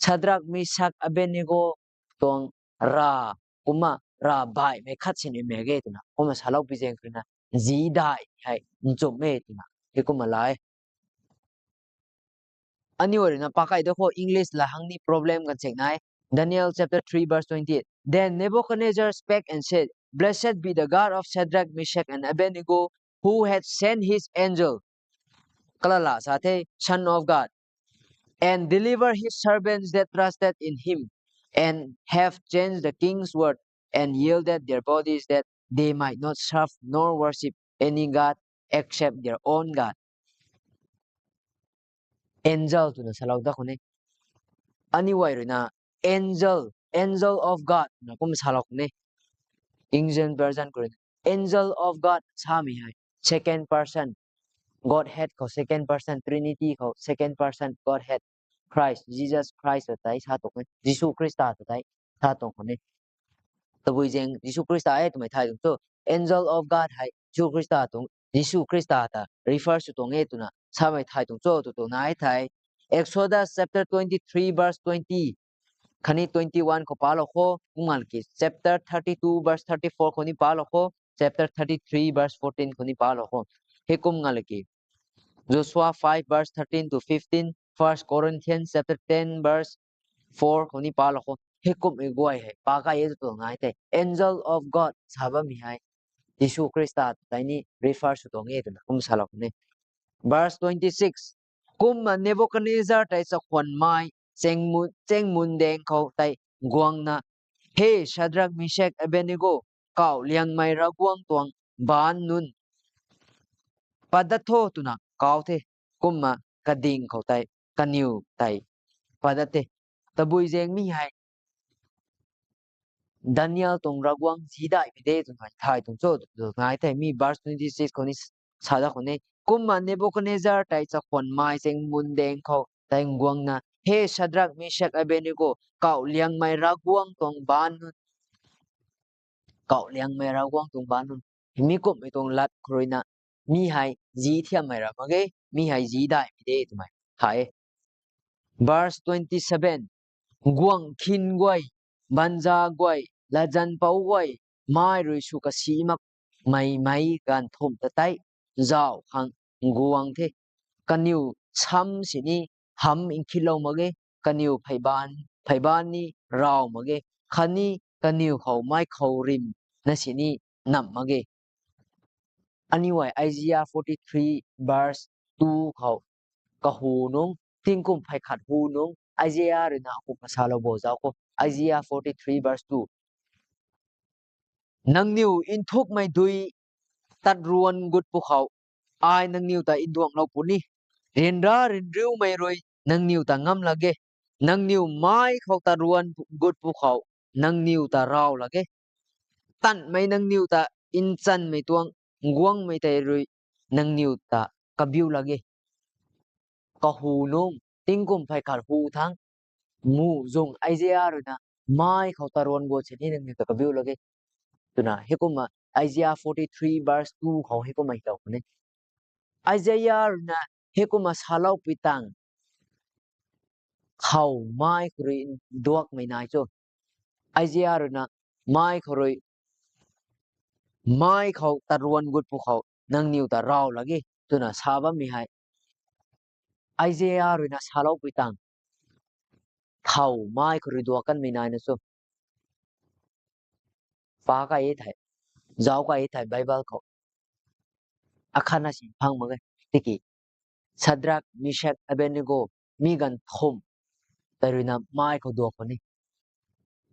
Shadrak, Mishak, Abednego tuang rav kumna rav baihmei khat sinmei ge twna kumna saloupui zaeng khou ruina zii daih hei nchumh e twna heikumna la e. Aniu ruina pakai da khou English la hang ni problem kan chek nai. Daniel chapter three verse twenty-eight. Then Nebuchadnezzar spake and said, Blessed be the God of Shadrach, Meshach, and Abednego, who hath sent his angel, kalala sa the, Son of God, and deliver his servants that trusted in him, and have changed the king's word, and yielded their bodies that they might not serve nor worship any god except their own God. Angel twna salou da khou ne. Aniu ruina angel, angel of God twna kum salou khou ne. King James Version khou ruina angel of God samei hei second person Godhead khou, second person Trinity khou, second person Godhead, Christ, Jesus Christ ta tei sa tuang e, Jisu Khrista ta tei sa tuang khou ne. Tabui zaeng Jisu Khrista e twmei thay tuang cho, angel of God hei Jisu Khrista tuang, Jisu Khrista ta refer sw tuang e twna samei thay tuang cho tw tuang nai thei, Exodus chapter twenty three verse twenty khatni twenty one khou palou kho, kum ngalki chapter thirty two verse thirty four khou ni palou kho, chapter thirty three verse fourteen khou ni palou kho. Hei kum ngalki Joshua five verse thirteen to fifteen, First Corinthians chapter ten verse four khou ni palou kho. Hei kum e guay hei pa kai e tw tuang nai thei, angel of God sa bammei hei Jisu Khrista tei ni refer sw tuang e twna kum salou khou ni. Verse twenty six, kumna Nebuchadnezzar tei chakhwan mai chengmun, chengmun deng khou tei guangna, He Shadrach, Meshach, Abednego, kau liangmei Ravguangc tuang baanc nunc, padat tho twna kau the, kumna kading khou tei kaniw tei padat the. Tabui zaeng mi hei Daniel tuang Ravguangc zidai pi de twna thay tuang cho tw tuang nai thei, mi verse twenty six khou ni sa dat khou ni. Kumna Nebuchadnezzar tei chakhwan mai chengmun deng khou tei guangna, He Shadrach, Meshach, Abednego, kau liangmei Ravguangc tuang baanc nunc, kau liangmei Ravguangc tuang baanc nunc, mi kumhmei tuang lat khou ruina mi hei zi thiammei ra mak ge, mi hei zidai pi de twmei thay e. Verse twenty seven, guangc khin guay, banza guay, latzan pouc guay, mai rui sw kasi makmei mei ganv thumh ta tei zauh khang guang the. Kaniw sam sini hamh nkhitlou mak ge, kaniw pheybaan, pheybaan ni raw mak ge, khatni kaniw khou mai khou rimna sini namh mak ge. Aniu hei Isaiah forty three verse two khou kahu nungc, tingkum phey khat hu nungc Isaiah ruina akum kasalou bo zauc khou, Isaiah forty three verse two. Nangniw nthukmei dui tat ruan gut pwkhou ai nangniw ta nduanglou puni. Ryanra ryanriumei rui nangniw ta ngam lak ge. Nangniw mai khou tat ruan gut pwkhou nangniw ta raw lak ge. Tanmei nangniw ta nchanmei tuang guangmei tei rui nangniw ta kabiu lak ge. Kahu nungc, tingkum phey khat hu thangc, muhzwng Isaiah ruina mai khou tat ruan gut sini nangniw ta kabiu lak ge twna heikumna Isaiah forty three verse two khou heikumna hilou puni. Isaiah ruina heikumna saloupui tangv, khou mai khou rui nduakmei nai cho. Isaiah ruina mai khou rui, mai khou tat ruan gut pwkhou nangniw ta raw lak ge twna sa bammei hei Isaiah ruina saloupui tangv, khou mai khou rui duak kanmei naina cho. Pa kai e thei, zauc kai e thei Bible khou akhatna si phang mak ge. Tiki Shadrach, Meshach, Abednego, mi ganv thumh tei ruina mai khou duak puni.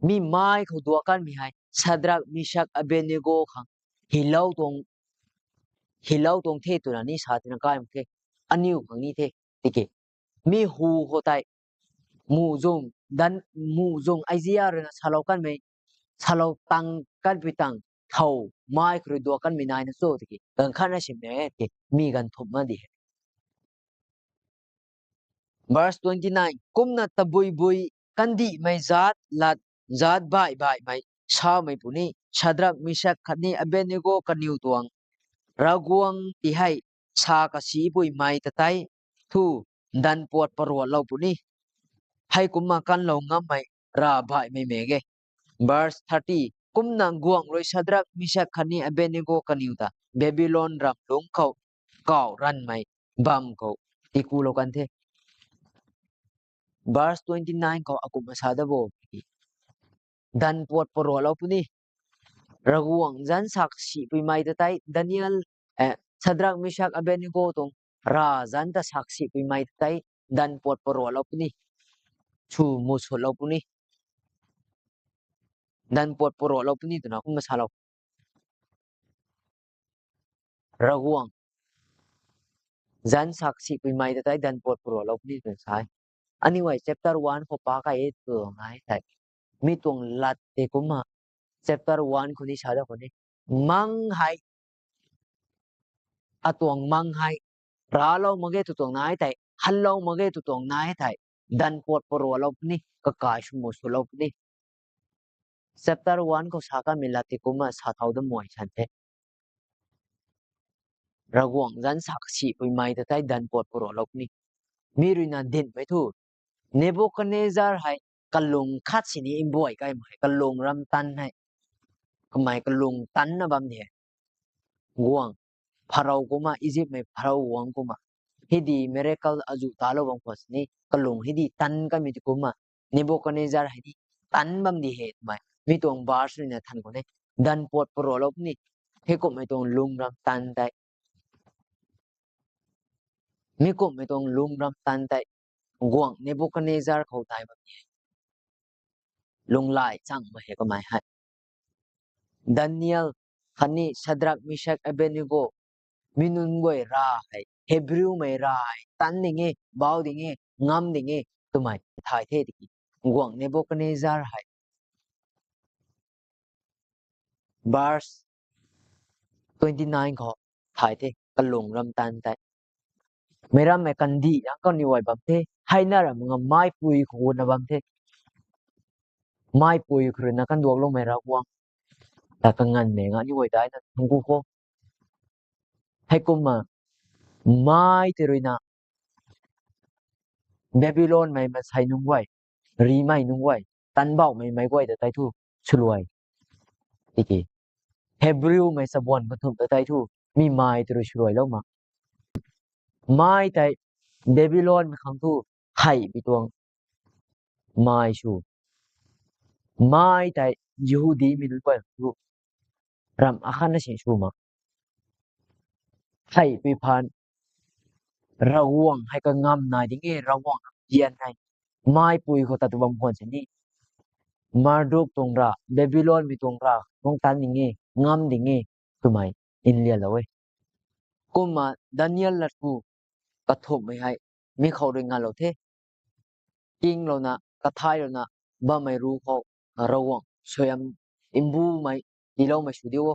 Mi mai khou duak kanmei hei Shadrach, Meshach, Abednego khang hilou tuang, hilou tuang the twna ni sa tina kai mak the. Aniu khang ni the. Tiki mi hu khou tei muhzwng, dan, muhzwng Isaiah ruina salou kanmei, salou tang kanpui tangv, khou mai khou rui duak kanmei naina cho tiki ganv khatna simei tiki mi ganv thumh na di he. Verse twenty nine, kumna tabui bui kandihmei zaat lat, zaat baih baihmei samei puni, Shadrach, Meshach khatni Abednego kaniw tuang Ravguangc ti hei sa kasipui mei ta tei thu danv puat paruatlou puni. Heikumna kanlou ngammei rav baihmei mak ge. Verse thirty, kumna guangc rui Shadrach, Meshach khatni Abednego kaniw ta Babylon ramlungc khou kau ranvmei bam khou tikulou kan the. Verse twenty nine khou akumna sa dat bo, danv puat paruatlou puni. Ravguangc zanc saksipui mei ta tei Daniel, eh, Shadrach, Meshach, Abednego tuang rav zanc ta saksipui mei ta tei danv puat paruatlou puni. Sw musutlou puni. Danv puat paruatlou puni twna kumna salou. Ravguangc zanc saksipui mei ta tei danv puat paruatlou puni twna sa e. Aniu hei chapter one khou pa kai e tw tuang nai thei, mi tuang lat tei kumna chapter one khou ni sa dat khou ni, mang hei, atuang mang hei raclou mak ge tw tuang nai thei, hanlou mak ge tw tuang nai thei, danv puat paruatlou puni, kakai sw musutlou puni. Chapter one khou sa kanmei lat tei kumna sa thau dat muay san the. Ravguangc zanc sa kasipui mei ta tei danv pat puralou ni. Mi ruina dinhmei thu, Nebukadnezar hei kalung khat sini mbuay kaimei hei, kalung ram tanv hei, kamei kalung tanna bam ni e. Guangc, Pharaoh kumna, Egyptmei Pharaoh guangc kumna, hei di miracle azuh talou bam khwan sini kalung hei di tanv kamei ti kumna, Nebukadnezar hei ni tanv bam di he twmei mi tuang verse ruina than khou ne, danv pat puralou ni. Heikumhmei tuang lung ram tanv tei, mi kumhmei tuang lung ram tanv tei guangc Nebukadnezar khou tai bam ni e. Lunghlaic changmei hei kamei hei, Daniel khatni Shadrach, Meshach, Abednego, mi nunc guay rav hei, Hebrewmei rav hei tanv ding e, bau ding e, ngam ding e twmei thay the tiki, guangc Nebukadnezar hei verse twenty nine khou thay the, kalung ram tanv tei. Meic rammei kandih na kaniw guay bam the, hei na ram nga maipui khou na bam the. Maipui khou ruina kanduakloumei Ravguangc ta kanganvmei nga aniw guay daina thangc ku kho. Heikumna mei tei ruina Babylonmei maansei nunc guay, rimei nunc guay, tanbauhmei meic guay ta tei thu swluai, tiki Hebrewmei chabuan kathumh ta tei thu mi mei tei rui swluailou mak. Mei tei Babylonmei khang thu hei pi tuang mei sw, mei tei Jihudimei nunc guay khang thu ram akhatna si sw mak. Hei pi phaan Ravguangc hei kangam nai ding e, Ravguangc zian hei maipui khou tat tu bam khwan sini, Marduk tuang rav, Babylonmei tuang rav tuang tanv ding e, ngam ding e twmei nlianlou e. Kumna Daniel lat hu kathumhmei hei mi khou rui nganvlou the. Kinglouna, kathailouna bammei ru khou Ravguangc suaihiam mbumei tiiloumei sw diu o.